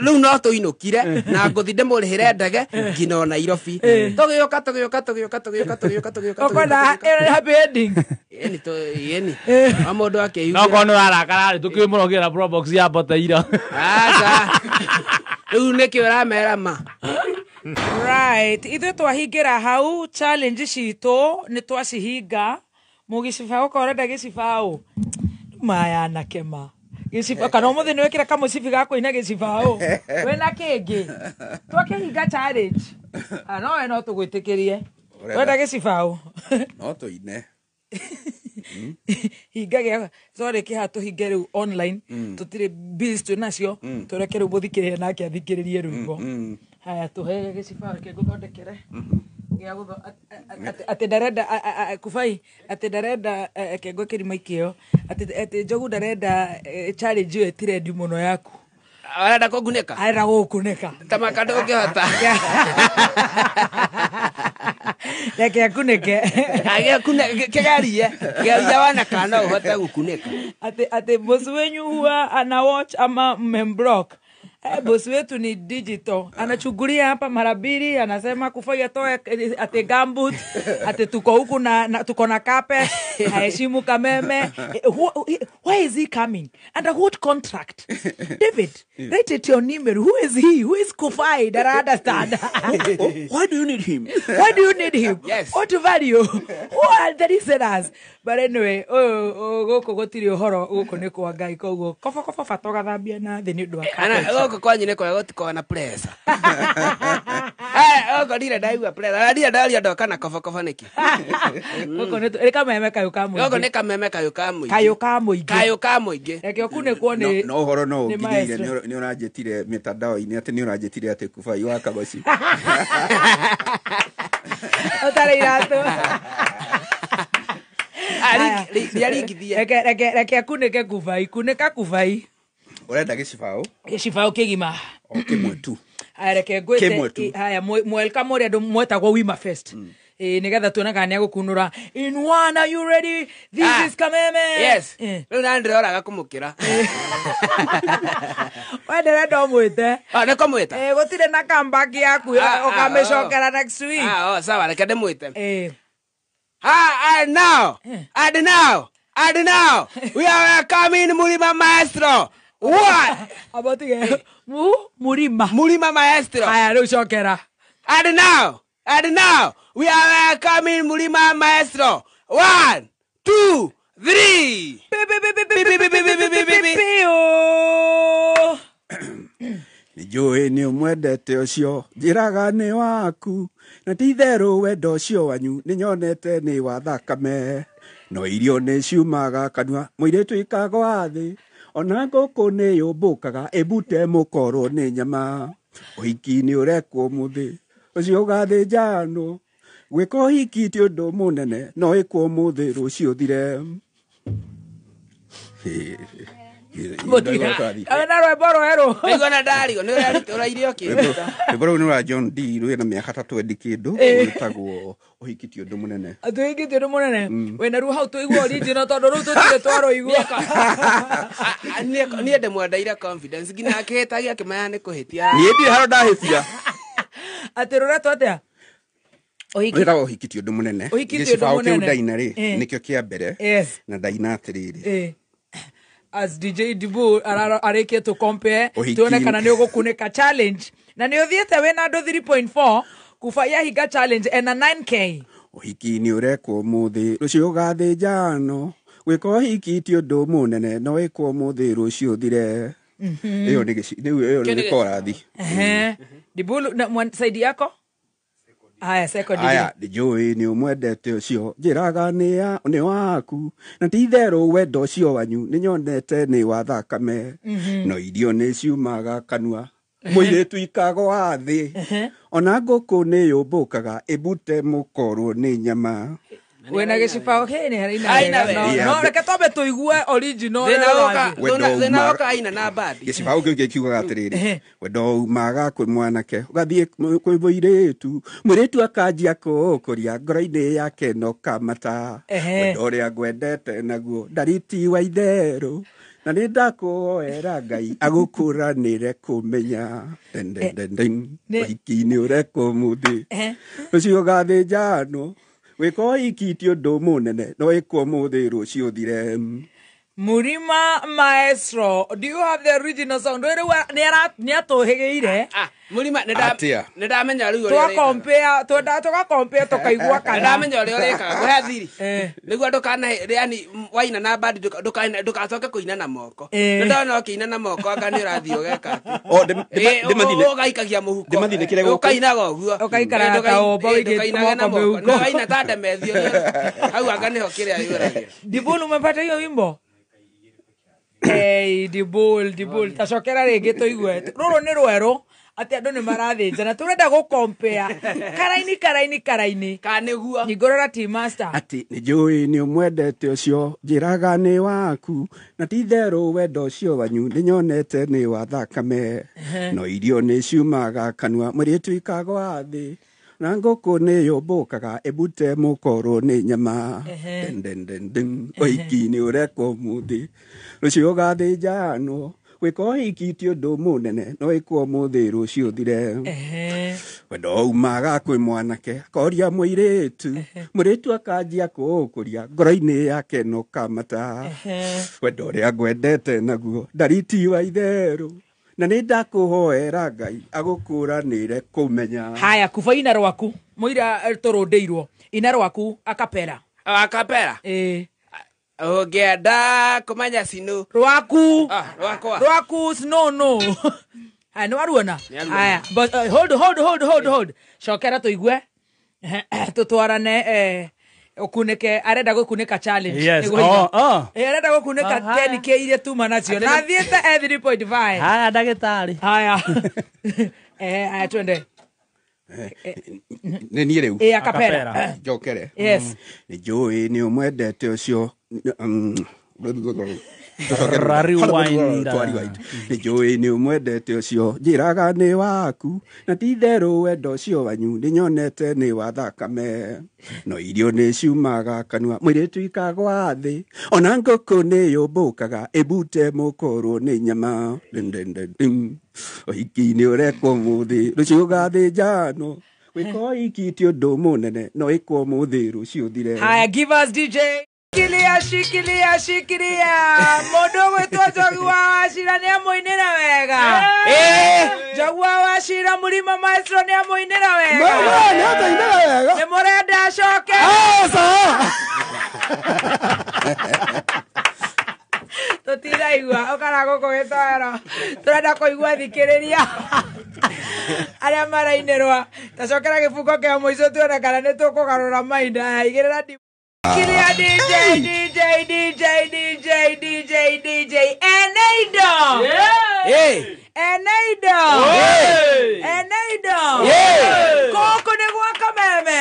rĩu no tũinũkire na ngũthi ndĩmũrĩhĩre ndege nginya o Nairobi. Tũgĩũka, tũgĩũka, tũgĩũka, tũgĩũka, tũgĩũka, tũgĩũka. Ũkwenda ĩno nĩ happy ending. Ĩni tũ ĩni o mũndũ akĩigua. No korwo nĩ ũrarakara rĩ, tũkĩũĩ mũno kĩra probox ya bote ira. Aca, rĩu nĩkĩo ũramera ma. Right, ithuĩ twahingĩra hau challenge citũ nĩ twacihinga. Mũgĩcibaũ ka ũrenda gĩcibaũ maya anake ma gĩcibaũ, kana ũmũthĩ nĩ wĩkĩra kamũcibi ga kũina gĩcibaũ wĩna kĩngĩ twakĩhinga challenge. Ah, no we no tũgwĩtĩkĩrie wenda gĩcibaũ. No tũine. Hinga gĩa, sorry, kĩha tũhinge rĩu online, tũtirĩ bills twĩ nacio, tũreke rĩu mũthikĩrĩrie nake athikĩrĩrie rwĩmbo. Haya, tũhe gĩcibaũ, reke ngũthondekere gĩa atĩ ndarenda Kubai, atĩ ndarenda kengo kĩrima ikĩo atĩ Njogu ndarenda challenge ĩyo ĩtirendi mũno yaku. Arenda kũngunĩka. Arenda gũgũkunĩka. Tamaka ndũngĩhota. Reke akunĩke. Kĩgerie geria wana kana no ũhote gũkunĩka. Atĩ bosi wenyu huwa ana watch ama mmemblock? Bosi wetu ni digital, anachungulia hapa mara mbili, anasema Kufai atoe ati gumboot, ati tuko huku na tuko na carpet, haheshimu Kameme. Why is he coming? Under what contract? David, write it your email. Who is he? Who is Kufai that I understand? Why do you need him? Why do you need him? Yes. What value? Who are the listeners? But anyway, oh, gũkũ gũtirĩ ũhoro, gũkũ nĩ kwa Ngai, koguo kobokobo bata ũgathambia na thĩ nĩ ũndũ wa Ana carpet. gũkũ kwanyu nĩ kwega, gũtikoragwo na pressure. Gũkũ ndirĩ ndaigua pressure. Na ndirĩ ndaria ndoka na kobokobo nĩkĩ. Gũkũ nĩ kameme kayũ ka Gũkũ mũingĩ. nĩ kameme kayũ ka mũingĩ. Kayũ ka mũingĩ. Kayũ ka mũingĩ. Reke ũkunĩkwo nĩ No ũhoro no nĩ ũnginyĩire maestro. Nĩ ũranjĩtire mĩtandao-inĩ atĩ nĩ ũranjĩtire atĩ Kubai wa Kagoci. Ũtarĩ iratũ. Ah, riaringithie. Reke akunĩke Kubai, kunĩka Kubai. Ũrenda gĩcibaũ? Gĩcibaũ kĩgima. O kĩmwe tu. Haya, reke Kĩmwe tu. ngwĩte. Haya, mwelcome ũrĩa andũ mwetagwo Wima Fest. Ĩ, nĩgetha tuone kana nĩegũkunũra in one. Are you ready? This Ah, is Kameme. Yes. Eh. Rĩu na ndĩroraga kũmũkĩra. We ndĩrenda ũmwĩte. Oh, nĩ kũmwĩta. Eh, gũtirĩ na comeback yaku. Ah, ah, ũkamĩcokera next week. Ah, oh, sawa, reke ndĩmwĩte. Eh. Ah, and now, and now, we are welcoming Murima Maestro. What? Abotige mu Murima. Murima Maestro. Haya, rĩu cokera. And now, we are welcoming Murima Maestro. One, two, three. Pi, pi, pi, pi, pi, pi, pi, pi, pi, pi, pi, pi, oh. Nĩ njũĩ nĩ ũmwendete ũcio njĩraga nĩ waku, na ti itherũ wendo ũcio wanyu nĩ nyonete nĩ wa thakame, no irio nĩ ciumaga kanua mũirĩtu ikagwa thĩ, ona ngũkũ nĩ yũmbũkaga ĩbute mũkorwo nĩ nyama. Ũhiki nĩ ũrekwo mũthĩ ũcio ũgathĩnjanwo, gwĩka ũhiki ti ũndũ mũnene, no ĩkwo mũthĩ rũciũ thire. Na rwĩmbo rwerũ. Nĩguo ndario nĩ ũraire ũkĩruta. Rwĩmbo rũu nĩ rwa John D rwĩna mĩaka 3 kĩndũ rwĩtagwo ũhiki ti ũndũ mũnene. Ũhiki ti ũndũ mũnene. Wĩna rĩu hau tũigua original tondũ rĩu tũtirĩ twarũigua. Niĩ ndĩmwendeire confidence nginya akĩhĩtagia akĩmenya nĩ kũhĩtia. Niĩ ndirĩ handũ ndahĩtia. Atĩ rũretwo atĩa? Wĩtagwo ũhiki ti ũndũ mũnene. Gĩcibaũ kĩu ndaina rĩ nĩkĩo kĩa mbere na ndaina atĩrĩrĩ. As DJ Dibu arĩkie to compare tuone kana nĩ ũgũkunĩka challenge na nĩ ũthiĩte wĩna andũ 3.4 kuba yahinga challenge ena 9k. Ũhiki nĩ ũrekwo ũmũthĩ rũciũ ũgathĩnjano gwĩka ũhiki ti ũndũ mũnene no wĩkwo ũmũthĩ rũciũ ũthire. Ĩyo nĩ ĩyo nĩ korathi. Dibu na side yako? Aya second degree. Aya njũĩ nĩ ũmwendete ũcio njĩraga nĩ waku na ti itherũ wendo ũcio wanyu nĩ nyonete nĩ wa thakame no irio nĩ ciumaga kanua mũirĩtu ikagwa thĩ ona ngũkũ nĩ yũmbũkaga ĩbute mũkorwo nĩ nyama. Wĩna gĩcibaũ kĩ nĩ haraina. No reke twambe tũigue original. Thĩna woka aina na badi. Gĩcibaũ kĩu gĩkiugaga atĩrĩrĩ wendo umaga kwĩ mwanake ũgathiĩ kwĩ mũirĩtu mũirĩtu akanjia kũũkũria ngoro-inĩ yake no kamata wendo ũrĩa ngwendete naguo ndariti wa itherũ na nĩ ndakũhoera Ngai agũkũranĩre kũmenya ũhiki nĩ ũrekwo ũmũthĩ rũciũ ũgathĩnjanwo gwĩka ũhiki ti ũndũ mũnene no wĩkwo ũmũthĩ rũciũ ũthire. Murima Maestro, do you have the original song? Nĩ atũhĩgĩire. Murima nĩ ndamenya rĩu ũrĩa ũrĩkaga. Tũga-compare tũkaigua kana. Nĩ ndamenya ũrĩa ũrĩkaga ngũhe thiri. Nĩguo ndũkana yani waina na bandi ndũgacoke kũina na moko. Nĩ ndona ũkĩina na moko anga nĩ ũrathiĩ ũgeka atĩ. Ũgaikagia mũhuko. Ndĩmathinĩkĩre gũkũ. Ũkainaga ũguo. Ũgaikaraga ta ũmba ũigĩte moko mĩhuko. Waina ta ndemethio. Hau anga nĩho kĩrĩa yũragia. Dibulu umepata hiyo wimbo? Hey, Dibul tacokera rĩngĩ tũigue. Rũrũ nĩ rwerũ atĩ andũ nĩ marathĩnjana tũrenda gũ-compare karaini ka nĩguo nyingũrora T Master atĩ nĩ njũĩ nĩ ũmwendete ũcio njĩraga nĩ waku na ti itherũ wendo ũcio wanyu nĩ nyonete nĩ wa thakame no irio nĩ ciumaga kanua mũirĩtu ikagwa thĩ na ngũkũ nĩ yũmbũkaga ĩbute mũkorwo nĩ nyama ũhiki nĩ ũrekwo ũmũthĩ rũciũ ũgathĩnjanwo gwĩka ũhiki ti ũndũ mũnene no wĩkwo ũmũthĩ rũciũ ũthire. Wendo umaga kwĩ mwanake akoria mũirĩtu mũirĩtu akanjia kũũkũria ngoro-inĩ yake no kamata wendo ũrĩa ngwendete naguo ndariti wa itherũ na nĩ ndakũhoera Ngai agũkũranĩre kũmenya. Haya kuba ina rwaku mũira tũrũndĩirwo ina rwaku akapera. Akapera? Ũngĩenda kũmenya sino rwaku rwakwa rwaku snow no. Haya nĩ waruona. Haya but hold cokera tũigue tũtwarane ũkunĩke arenda gũkunĩka challenge. Yes. Arenda gũkunĩka 10k iria tuma nacio na thiĩte 3.5. Haya ndagĩtarĩ. Haya. Haya twende. Nĩ niĩ rĩu. Akapera. Njokere. Yes. Nĩ njũĩ nĩ ũmwendete ũcio nĩ njũĩ nĩ ũmwendete ũcio njĩraga nĩ waku na ti itherũ wendo ũcio wanyu nĩ nyonete nĩ wa thakame no irio nĩ ciumaga kanua mũirĩtu ikagwa thĩ ona ngũkũ nĩ yũmbũkaga ĩbute mũkorwo nĩ nyama ũhiki nĩ ũrekwo ũmũthĩ rũciũ ũgathĩnjanwo gwĩka ũhiki ti ũndũ mũnene no wĩkwo ũmũthĩ rũciũ ũthire. Haya, give us DJ. Shikilia shikilia mũndũ ũgwĩtwo Njogu wa Wachira nĩ amũinĩra wega. Njogu wa Wachira Murima Maestro nĩ amũinĩra wega. Nĩ atainĩra wega. Nĩ mũrenda acoke? Tũtiraigua ũkara gũkũ gĩtoero tũrenda kũigua thikĩrĩria arĩa marainĩrwa. Tacokera gĩbungo kĩa mũico tuone kana nĩ tũkũgarũra mainda. Igĩrĩra Shikilia DJ DJ DJ DJ DJ DJ Eneido. Eneido. Eneido. Kũkũ nĩ gwa Kameme.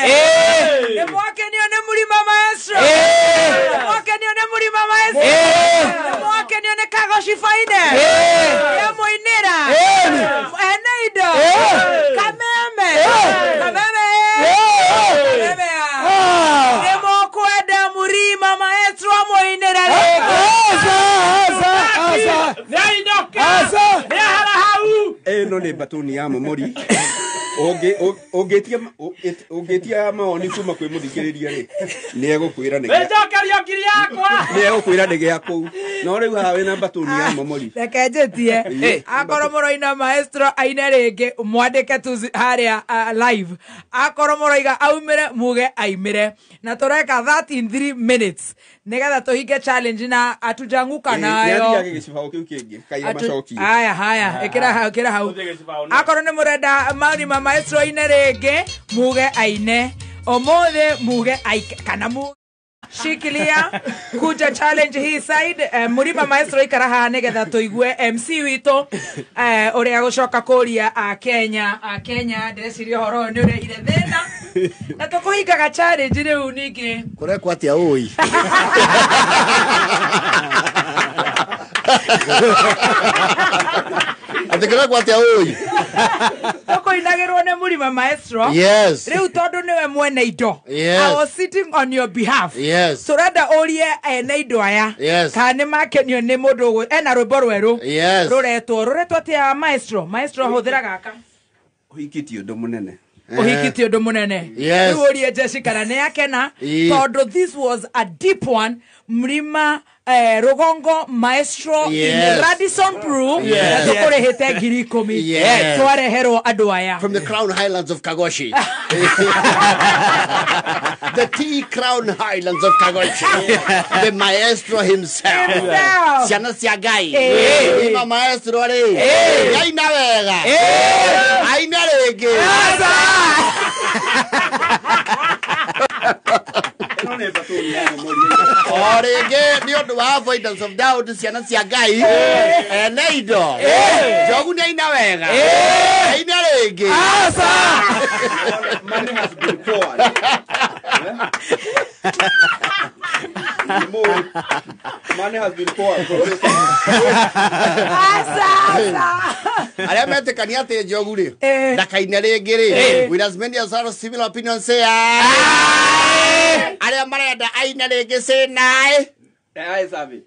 Nĩ mwakenio nĩ Murima Maestro. Nĩ mwakenio nĩ Murima Maestro. Nĩ mwakenio nĩ Kagoshi Finest. Nĩamũinĩra. Ene indo. Kameme. Kameme. Kameme. Nĩmũkwenda Murima Maestro amũinĩra rĩngĩ? Aca. Nĩainũka. Aca. Nĩahara hau. Ĩno nĩ mbatuni ya momori. Ũngĩtia mawoni kuma kwĩ mũthikĩrĩria rĩ, nĩ egũkwĩra nĩ gĩa- Nĩnjokerio ngiri yakwa. nĩ egũkwĩra nĩ gĩa kũu, no rĩu haha wĩna mbatuni ya momori. Reke njĩtie, akorwo mũroina maestro aine rĩngĩ, mwandĩke tu harĩa live. Akorwo mũroiga aumĩre, muge aimĩre. Na tũreka that in 3 minutes nĩgetha tũhinge challenge na atujanguka nayo. Nĩathiage gĩcibaũ kĩu kĩngĩ kaira macokie. Haya, haya, ĩkĩra hau, ĩkĩra hau. Tũthiĩ gĩcibaũ next. Akorwo nĩ mũrenda Murima Maestro aine rĩngĩ, muge aine ũmũthĩ, muge aike kana muge shikilia kuja challenge hii side. Murima Maestro, ikara haha nigetha tuigue MC witũ ũrĩa gũcoka kũria a Kenya. A Kenya, ndĩreciria ũhoro ũyũ nĩ ũrehire thĩna na tũkũhingaga challenge rĩu ningĩ. Kũrekwo atĩa ũi? Atĩ kũrekwo atĩa ũi? Tũkũinagĩrwo nĩ Murima Maestro. Yes. Rĩu tondũ nĩwe mwene indo, Yes. I was sitting on your behalf. Yes. Tũrenda ũrie ene indo aya Yes. kana nĩ makenio nĩ mũndũ ena rwĩmbo rwerũ. Yes. Rũretwo atĩa, maestro? Maestro, hũthĩra gaka. Ũhikĩtie ũndũ mũnene. Ũhiki ti ũndũ mũnene. Yes. Rĩu ũrie Jeshi kana nĩ akena, Ii. tondũ this was a deep one. Mlima Rũgongo Maestro in Yes. Radisson Blu. Yes. Na tũkũrĩhĩte 10,000. Yes. Twareherwo andũ aya. From the Crown Highlands of Kagoshi. The Tea Crown Highlands of Kagoshi. The maestro himself. Himself. Ciana cia Ngai. Eh. Ima maestro rĩ. Aina wega. Aina rĩngĩ. Ĩno nĩ mbatuni ya momori. O rĩngĩ nĩ ũndũ wa avoidance of doubt, ciana cia Ngai. Ene indo. Njogu nĩ aina wega. Aina rĩngĩ. Money has been poured. More. Money has been poured. Asa, asa. Arĩa metĩkania atĩ Njogu rĩ Eh. ndakaine rĩngĩ rĩ, with as many as are similar opinion say aye. Arĩa marenda aine rĩngĩ say nae. Aye, sabi.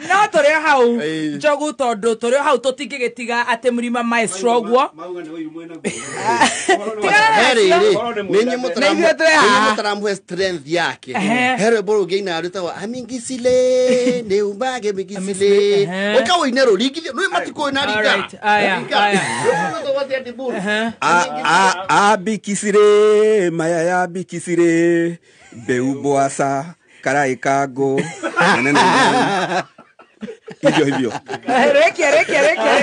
No tũrĩ o hau, Ĩĩ. Njogu, tondũ tũrĩ o hau tũtingĩgĩtiga atĩ Murima Maestro ũguo. Mauga nĩ ũiru mwena guo. Tigana He nacio. rĩrĩ, Nĩ nĩ inyuĩ Na ithuĩ twĩ haha. mũtaramũhe strength yake. Ehe. He rwĩmbo rũngĩ ainaga rwĩtagwo amingisile nĩ umage mingisile. Ehe. Ũka ũine rũringithio nĩ matikũĩ na ringa. Alright, aya, Ringa. aya. Rwĩmbo rwĩtagwo atĩa, Diburu? Ehe. Abikisire maya ya bikisire mbeu bwasa karai kango nene nene hivyo hivyo. Rekia, rekia, rekia,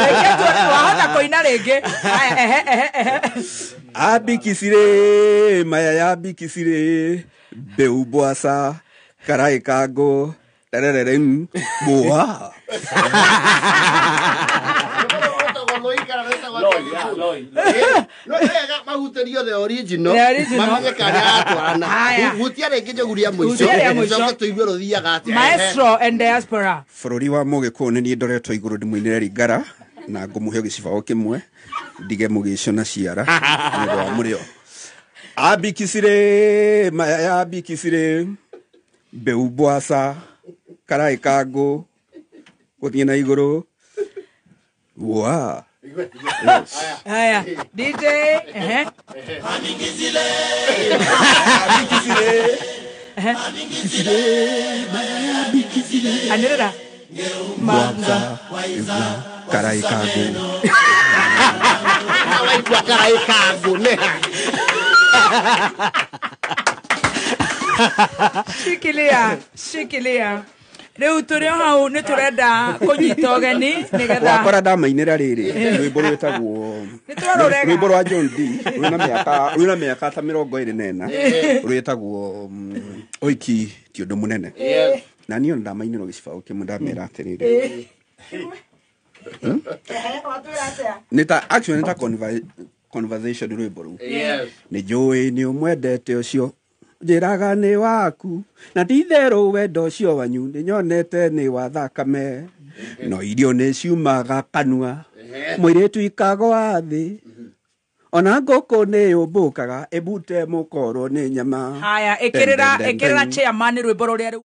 rekia tuone wahota kũina rĩngĩ. Aya, ehe, ehe, ehe. Abikisire maya ya bikisire mbeu bwasa karai kango tererere bwa. Rwĩtagwo Loi kana rwĩtagwo Loi, atĩa, yeah, Diburu? Loi. No wega mahutĩrio the original. The original. Mamenye kana aratwarana. Haya. Hutia rĩngĩ Njogu rĩa mũico. Hutia rĩa mũico. Ũcoke tũigue rũthiaga atĩa. Maestro and diaspora. Bũrũri wa mũgĩkũyũ nĩ niĩ ndoretwo igũrũ ndĩmũinĩre ringara na ngũmũhe gĩcibaũ kĩmwe ndige mũgĩcũna ciara nĩ ũndũ wa mũrĩo. Abikisire maya ya bikisire mbeu bwasa karai kango gũthiĩ na igũrũ wa. Haya, DJ, ehe. Ehe. Anĩrĩra. Bwasa karai kango. Waigua karai kangu nĩ ha? Shikilia, shikilia. Rĩu tũrĩ o hau nĩ tũrenda kũnyita ũgeni nĩgetha Wakora ndamainĩra rĩrĩ rwĩmbo rwĩtagwo Nĩ twarũrega. rwĩmbo rwa John D rwĩna mĩaka ta 24 rwĩtagwo ũiki ti ũndũ mũnene, na niĩ ona ndamainĩrwo gĩcibaũ kĩmwe ndamera atĩrĩrĩ, nĩ ta actually nĩ ta conversation rwĩmbo rũu. Yes. Nĩ njũĩ nĩ ũmwendete ũcio. Njĩraga nĩ waku na ti itherũ wendo ũcio wanyu nĩ nyonete nĩ wa thakame no irio nĩ ciumaga kanua mũirĩtu ikagwa thĩ ona ngũkũ nĩ yũmbũkaga ĩbute mũkorwo nĩ nyama. Haya, ĩkĩrĩra chairman rwĩmbo rũrĩa rĩu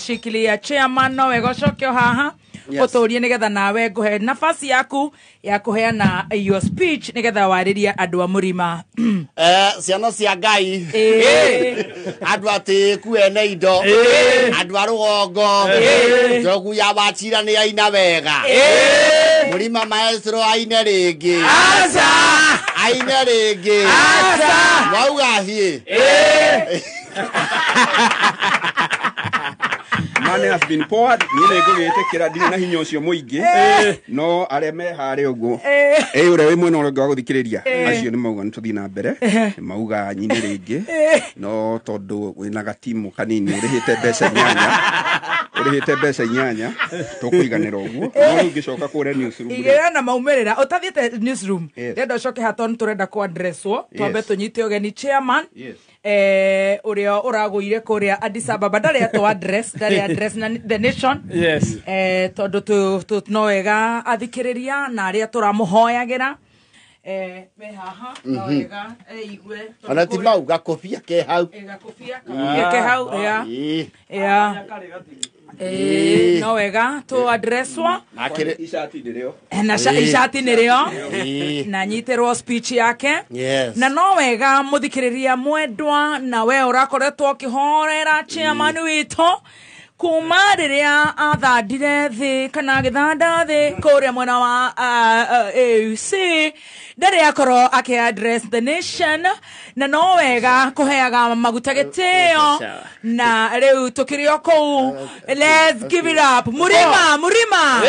shikilia chairman no wega ũcoke o haha ũtũrie nĩgetha nawe ngũhe nafasi yaku ya kũheana your speech nĩgetha warĩrie andũ a mũrima. Ciana cia Ngai, andũ atĩĩku ene indo, andũ a rũgongo, njogu ya Wachira nĩ aina wega, mũrima maestro aine rĩngĩ, aine rĩngĩ, wauga thiĩ. Money has been poured. Niĩ nĩ ngũgĩtĩkĩra ndirĩ na hinya ũcio mũingĩ no arĩa me harĩa ũguo ũrĩa wĩ mwena ũrĩa ũngĩ wa gũthikĩrĩria acio nĩ mauga nĩ tũthiĩ na mbere, nĩ mauga nyine rĩngĩ no tondũ wĩna gatimu kanini ũrĩhĩte mbeca inyanya ũrĩhĩte mbeca inyanya tũkũiganĩra ũguo no rĩu ngĩcoka kũrĩa newsroom igĩra na maumĩrĩra ũtathiĩte newsroom ndĩrenda ũcoke haha tondũ tũrenda kũ addresswo twambe tũnyite ũgeni chairman ũrĩa ũragũire kũrĩa Addis Ababa ndarĩ atũ address ndarĩ address na the nation. Yes. Tondũ no wega athikĩrĩria na arĩa tũramũhoyagĩra me haha no wega eigue ona ti mau gakobia ke hau gakobia ke hau ya ya no wega tu addresswa ishati nĩrĩo na ishati nĩrĩo na nyitĩrwo speech yake. Yes. Na no wega mũthikĩrĩria mwendwa na we ũrakoretwo ũkĩhorera chairman witũ kuma rĩrĩa athandire thĩ kana agĩthanda thĩ kũrĩa mwena wa AUC ndarĩ akorwo akĩ address the nation na no wega kũheaga maguta gĩtĩo na rĩu tũkĩrĩ o kũu. Let's give it up. Murima, Murima.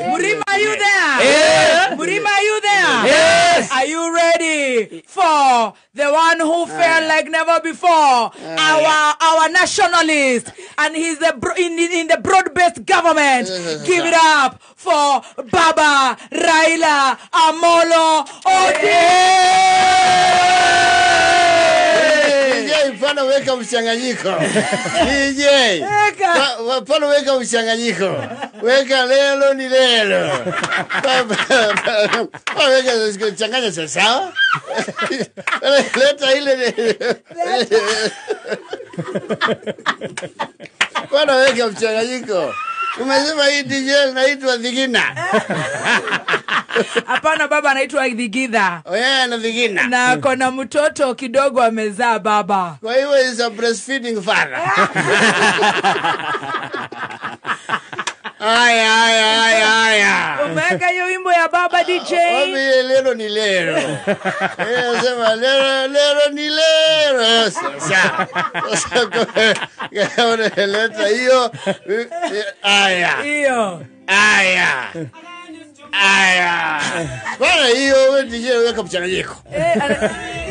Murima, are you there? Murima, are you there? Yes. Are you ready for the one who felt like never before? Our nationalist, and he's the in the broad-based government. Give it up for Baba Raila Amolo Odinga. DJ, mfano weka mchanganyiko. DJ, mfano weka mchanganyiko. Weka lelo ni lelo. Weka changanya sasa. Leta ile. Mfano weka mchanganyiko. Umesema hii DJ naitwa Dhigina. Hapana baba, anaitwa Dhigitha. Oh yeah, na Dhigina. Na kona mtoto kidogo amezaa baba. Kwa hiyo is a breastfeeding father. Aya aya aya aya. Umeweka hiyo wimbo ya baba DJ. Mimi lelo ni lelo. Sema lelo lelo ni lelo. Sasa. Leta hiyo. Aya. Hiyo. Aya. Aya. Bwana hiyo wewe DJ weka mchanganyiko.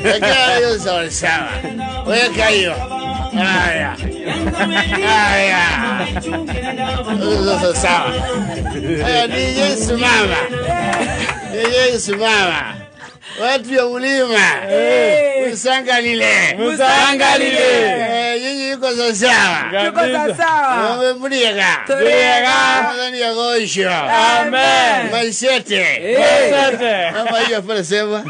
Weka hiyo sawa sawa. Weka hiyo. Aya. Aya. Sasa sawa. DJ simama. DJ simama. Watu ya ulima. Musangalile. Musangalile. Nyinyi yuko sawa. Yuko sawa. Mwe muriega. Turiega. Ndani ya gosho. Amen. Mashete. Mashete. Mama hiyo pale sema.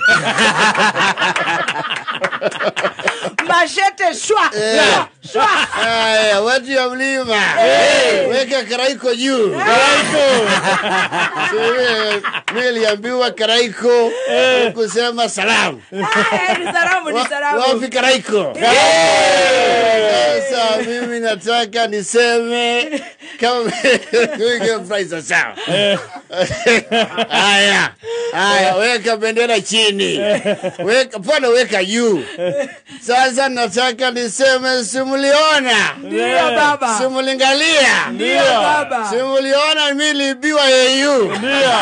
Mashete shwa. Shwa. Haya, watu ya mlima. Weka karaiko juu. Karaiko. Mimi niliambiwa karaiko kusema salamu. Ni salamu, ni salamu. Wapi karaiko? Sasa mimi nataka niseme kama weka price sawa. Haya. Haya, weka bendera chini. Weka pona, weka juu. Sasa nataka niseme simuliona. Ndio baba. Simulingalia. Ndio baba. Simuliona mimi nilibiwa AU. Ndio.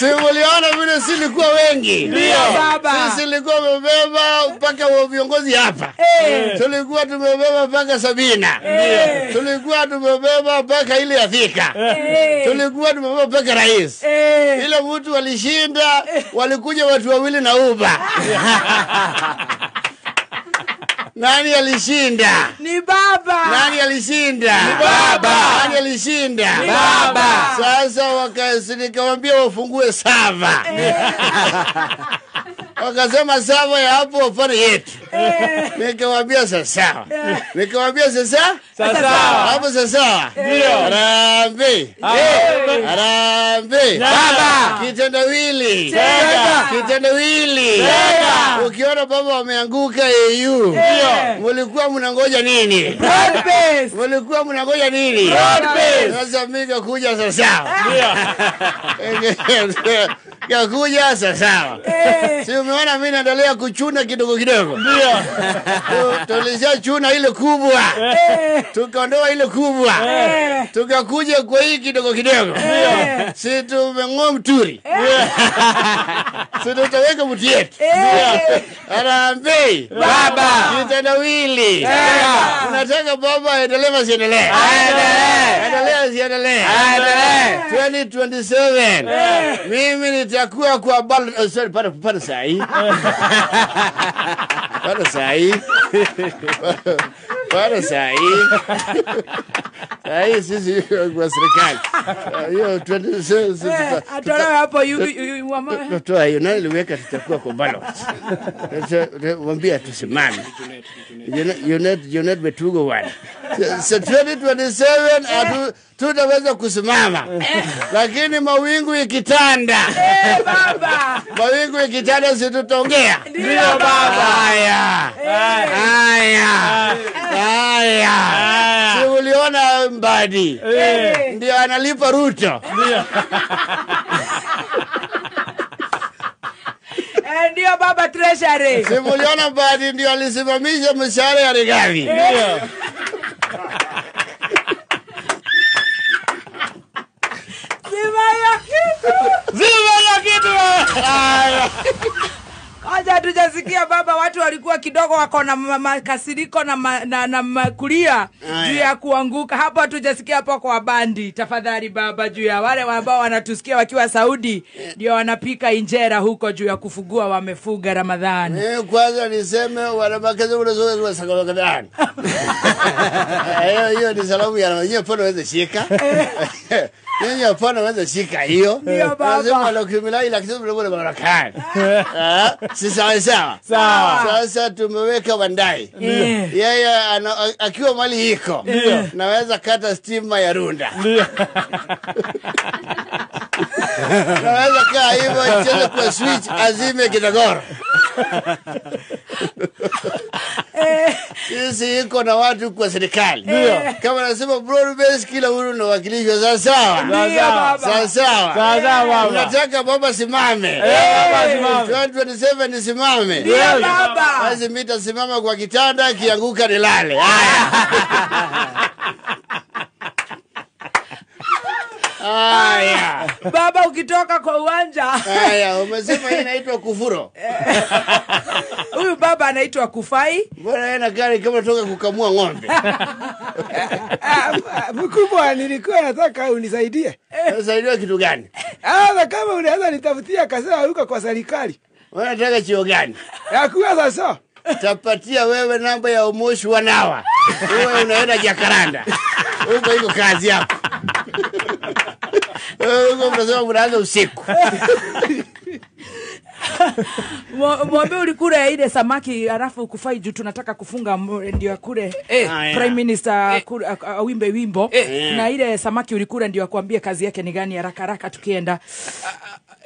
Si muliona vile silikuwa wengi. Ndio baba. Sisi tulikuwa tumebeba mpaka wa viongozi hapa. Tulikuwa tumebeba mpaka Sabina. Tulikuwa tumebeba mpaka ile ya Thika. Tulikuwa tumebeba mpaka rais. Ile mtu walishinda, walikuja watu wawili na Uber. Nani alishinda? Ni baba. Nani alishinda? Ni baba. Nani alishinda? Ni baba. Sasa nikamwambia wafungue sava. Wakasema sava ya hapo wafanye yetu. Nikamwambia sasa. Nikamwambia sasa? Sasa. Hapo sasa. Ndio. Harambee. Harambee. Baba. Kitendawili. Tega. Kitendawili. Tega. Ukiona baba wameanguka AU. Ndio. Mlikuwa mnangoja nini? Broad base. Mlikuwa mnangoja nini? Broad base. Sasa mimi kakuja sasa. Ndio. Kakuja sasa. Si umeona mimi naendelea kuchuna kidogo kidogo. Ndio. Tulishachuna ile kubwa. Tukaondoa ile kubwa. Tukakuja kwa hii kidogo kidogo. Si tumeng'oa mturi. Si tutaweka mti yetu. Harambee. Baba. Kitendawili. Unataka baba aendelee asiendelee? Aendelee. Endelee asiendelee? Aendelee. 2027. Mimi nitakuwa kwa bal sorry pale sahi. Pale sahi. Pale sahi. Sahi sisi kwa serikali. Hiyo 27 Atolewe hapo Toa hiyo nani liweka tutakuwa kwa ballot. Sasa mwambie tusimame. Junet Betugo wana. So 2027 tutaweza kusimama. Lakini mawingu ikitanda. Baba. Mawingu ikitanda si tutaongea. Ndio baba. Haya. Haya. Haya. Si uliona Mbadi. Ndio analipa Ruto. Ndio. Ndio baba treasury. Si uliona Mbadi ndio alisimamisha mshahara ya Rigathi. Ndio. Zima ya kitu. Zima ya kitu. Haya. Kwanza hatujasikia baba, watu walikuwa kidogo wako na makasiriko na kulia juu ya kuanguka. Hapo hatujasikia hapo kwa bandi. Tafadhali baba, juu ya wale ambao wanatusikia wakiwa Saudi ndio wanapika injera huko juu ya kufugua wamefuga Ramadhani. Mimi kwanza niseme wanamakazi wanazoea sakala. Hiyo ni salamu ya wenyewe pona waweze shika. Yeye hapana waweze shika hiyo. Lazima lokimilai lakini mbona barakani. Si sawa sawa. Sasa tumeweka Bandai. Yeye akiwa mali iko. Naweza kata stima ya Runda. Naweza kaa hivyo cheze kwa switch azime Kitagoro. Sisi iko na watu kwa serikali. Kama nasema broad base kila mtu anawakilishwa sawa sawa. Sawa sawa. Sawa sawa. Unataka baba simame. Baba simame. 2027 nisimame. Ndio baba. Basi mimi nitasimama kwa kitanda kianguka nilale. Haya. Haya. Baba ukitoka kwa uwanja. Haya, umesema hii inaitwa kufuro. Huyu baba anaitwa Kufai. Mbona yeye na gari kama toka kukamua ng'ombe? Mkubwa, nilikuwa nataka unisaidie. Unisaidie kitu gani? Kama unaweza nitafutia kazi huko kwa serikali. Wewe unataka chio gani? Ya kuwa sasa. Tapatia wewe namba ya Umoshi wanawa. Wewe unaenda Jacaranda. Huko iko kazi yako. Huko mnasema mnaanza usiku. Mwambie ulikula ile samaki alafu Kufai juu tunataka kufunga ndio akule. Prime Minister awimbe wimbo. Na ile samaki ulikula ndio akwambie kazi yake ni gani haraka haraka tukienda.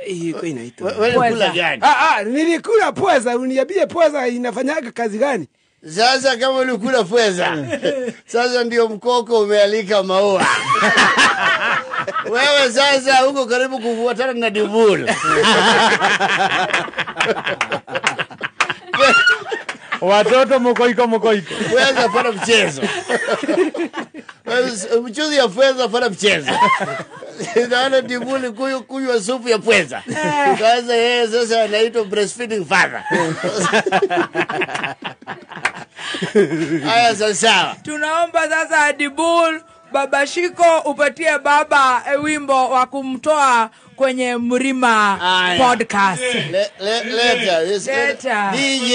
Hiyo inaitwa. Wewe ulikula gani? Nilikula pweza, uniambie pweza inafanyaga kazi gani? Sasa kama ulikula pweza, sasa ndio mkoko umealika maua. Wewe sasa huko karibu kufuatana na Dibul. Watoto mkoiko mkoiko. Pweza para mchezo. Mchuzi ya pweza fana mchezo. Naona Dibuli kunywa supu ya pweza. Sasa yeye sasa anaitwa breastfeeding father. Haya sasa. Tunaomba sasa Dibul, Baba Shiko, upatie baba wimbo wa kumtoa kwenye Mrima Podcast. Leta. Leta. DJ.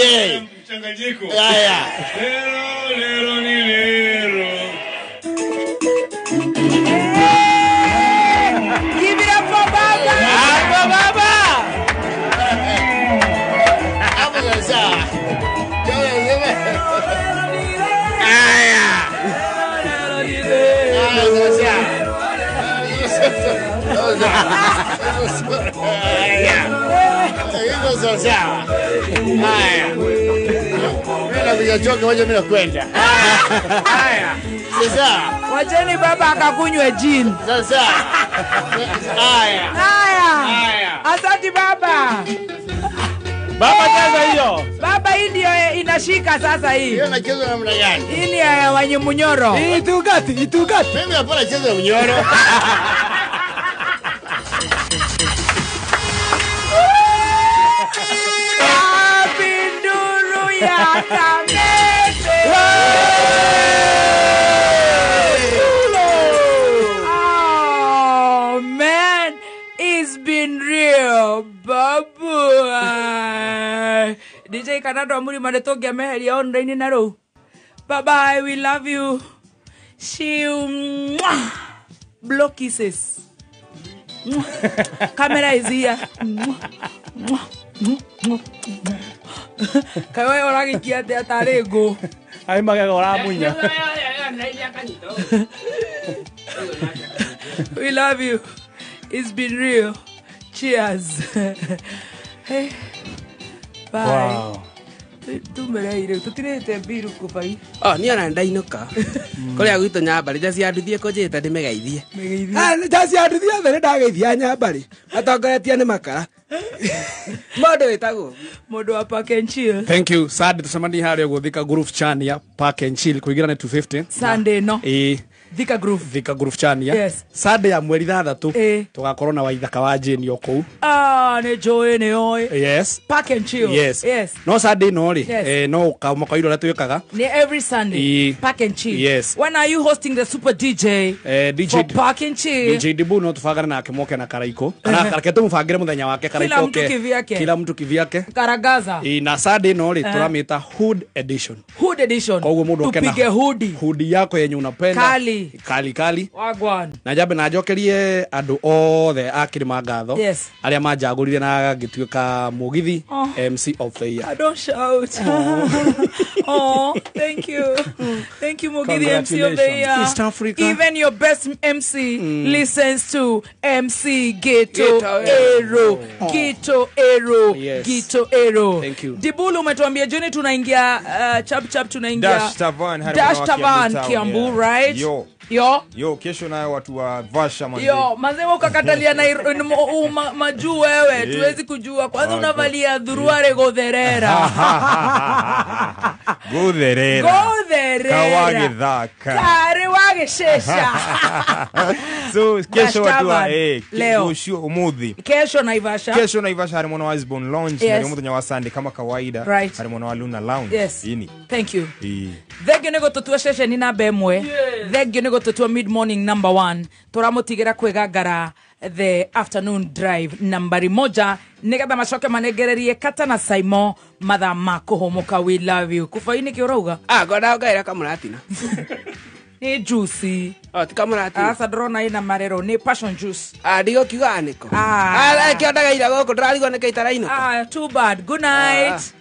Mchanganyiko. Haya. Lero, lero ni lero. Give it up for baba. Hapo baba. Hapo sasa. Haya. Wacheni baba akakunywe gin. Sasa. Haya. Haya. Asante baba. Baba cheza hiyo. Baba hii ndio inashika sasa hii. Hiyo inachezwa namna gani? Hii ni ya Wanyemunyoro. Itugati. Mimi hapana cheza mnyoro. Pinduru ya Kamete. Oh man, it's been real, babu. DJ Kanado amuri madetogia meheria online na ro. Bye bye, we love you. See you. Mwah. Blow kisses. Mwah. Camera is here. Mwah. Mwah. Mwah. Kawe oragikia atia tarĩ ngũ. Ai magego ũramunya. We love you. It's been real. Cheers. Hey. Bye. Wow. Tumereire tutirete mbiru kubai. Oh, ni ona ndainũka. Kũrĩa gwitũ Nyambarĩ nja cia nduthie kũnjĩte ndĩmegeithie. Nja cia nduthie othe nĩndageithia Nyambarĩ. Matongoretie nĩ makara. Mũndũ wĩtagwo Mũndũ wa Park and Chill. Thank you. Sunday tucemanie harĩa ũguo Thika Groove Chania Park and Chill kũingĩra nĩ 250. Sunday no. Ĩĩ. Thika Groove. Thika Groove Chania. Yes. Sunday ya mweri 6 tugakorwo na waithaka wa Jane o kũu. Ah, nĩ njũĩ nĩ oĩ. Yes. Park and Chill. Yes. Yes. No Sunday no rĩ. Yes. No kawaida ũrĩa twĩkaga. Ni every Sunday. Park and Chill. Yes. When are you hosting the Super DJ? DJ for Park and Chill. DJ Dibu no tubangane nake moke na Karaiko. Kana reke tũmũbangĩre mũthenya wake Karaiko. Kila mtu kivyake. Kila mtu kivyake. Karagaza. Na Sunday no rĩ tũramĩta Hood Edition. Hood Edition. Koguo mũndũ oke na tupige hoodie. Hoodie yako yenye unapenda. Kali. Kali kali. Wagwan. Na njambe na njokerie andũ othe a Kĩrĩma ngatho. Yes. Arĩa manjagũrire na ngĩtuĩka mũgithi MC of the year. I don't shout. Oh, thank you. Thank you, Mugithi MC of the year. East Africa. Even your best MC listens to MC Ghetto Ero. Ghetto Ero. Yes. Ghetto Ero. Thank you. Dibulu umetuambia jioni tunaingia chap chap tunaingia Dash Tavan, Dash Tavan Kiambu, yeah. Right? Yo. Yo. Yo, kesho nayo watu wa Vasha manze. Yo, manze wewe ukakatalia na majuu wewe, tuwezi kujua. Kwanza unavalia dhuruare gotherera. Gotherera. Gotherera. Kawagithaka. Kare wageshesha. So kesho watu wa leo. Kesho umuthi. Kesho Naivasha. Kesho Naivasha hari mwana wa Osborne Lounge, yes. Hari muthenya wa Sunday kama kawaida. Right. Hari mwana wa Luna Lounge. Yes. Ini. Thank you. Thengio nĩ gũtũtua ceceni namba ĩmwe. Thengio nĩ gũtũtua mid morning number 1. Tũramũtigĩra kwĩgangara the afternoon drive nambari 1 nĩgetha macoke manengererie Kata na Saimo mathaa ma kũhũmũka. We love you. Kubainĩ kĩ ũrauga? Ngona ngaĩra kamũratina. Nĩ juice. Oh, ti kamũratina. Aca ndĩrona ĩna marero nĩ passion juice. Ndigũkiuga nĩkũ. Kĩo ndagaira gũkũ ndĩrarigwo nĩkĩ itarainũka. Too bad. Good night.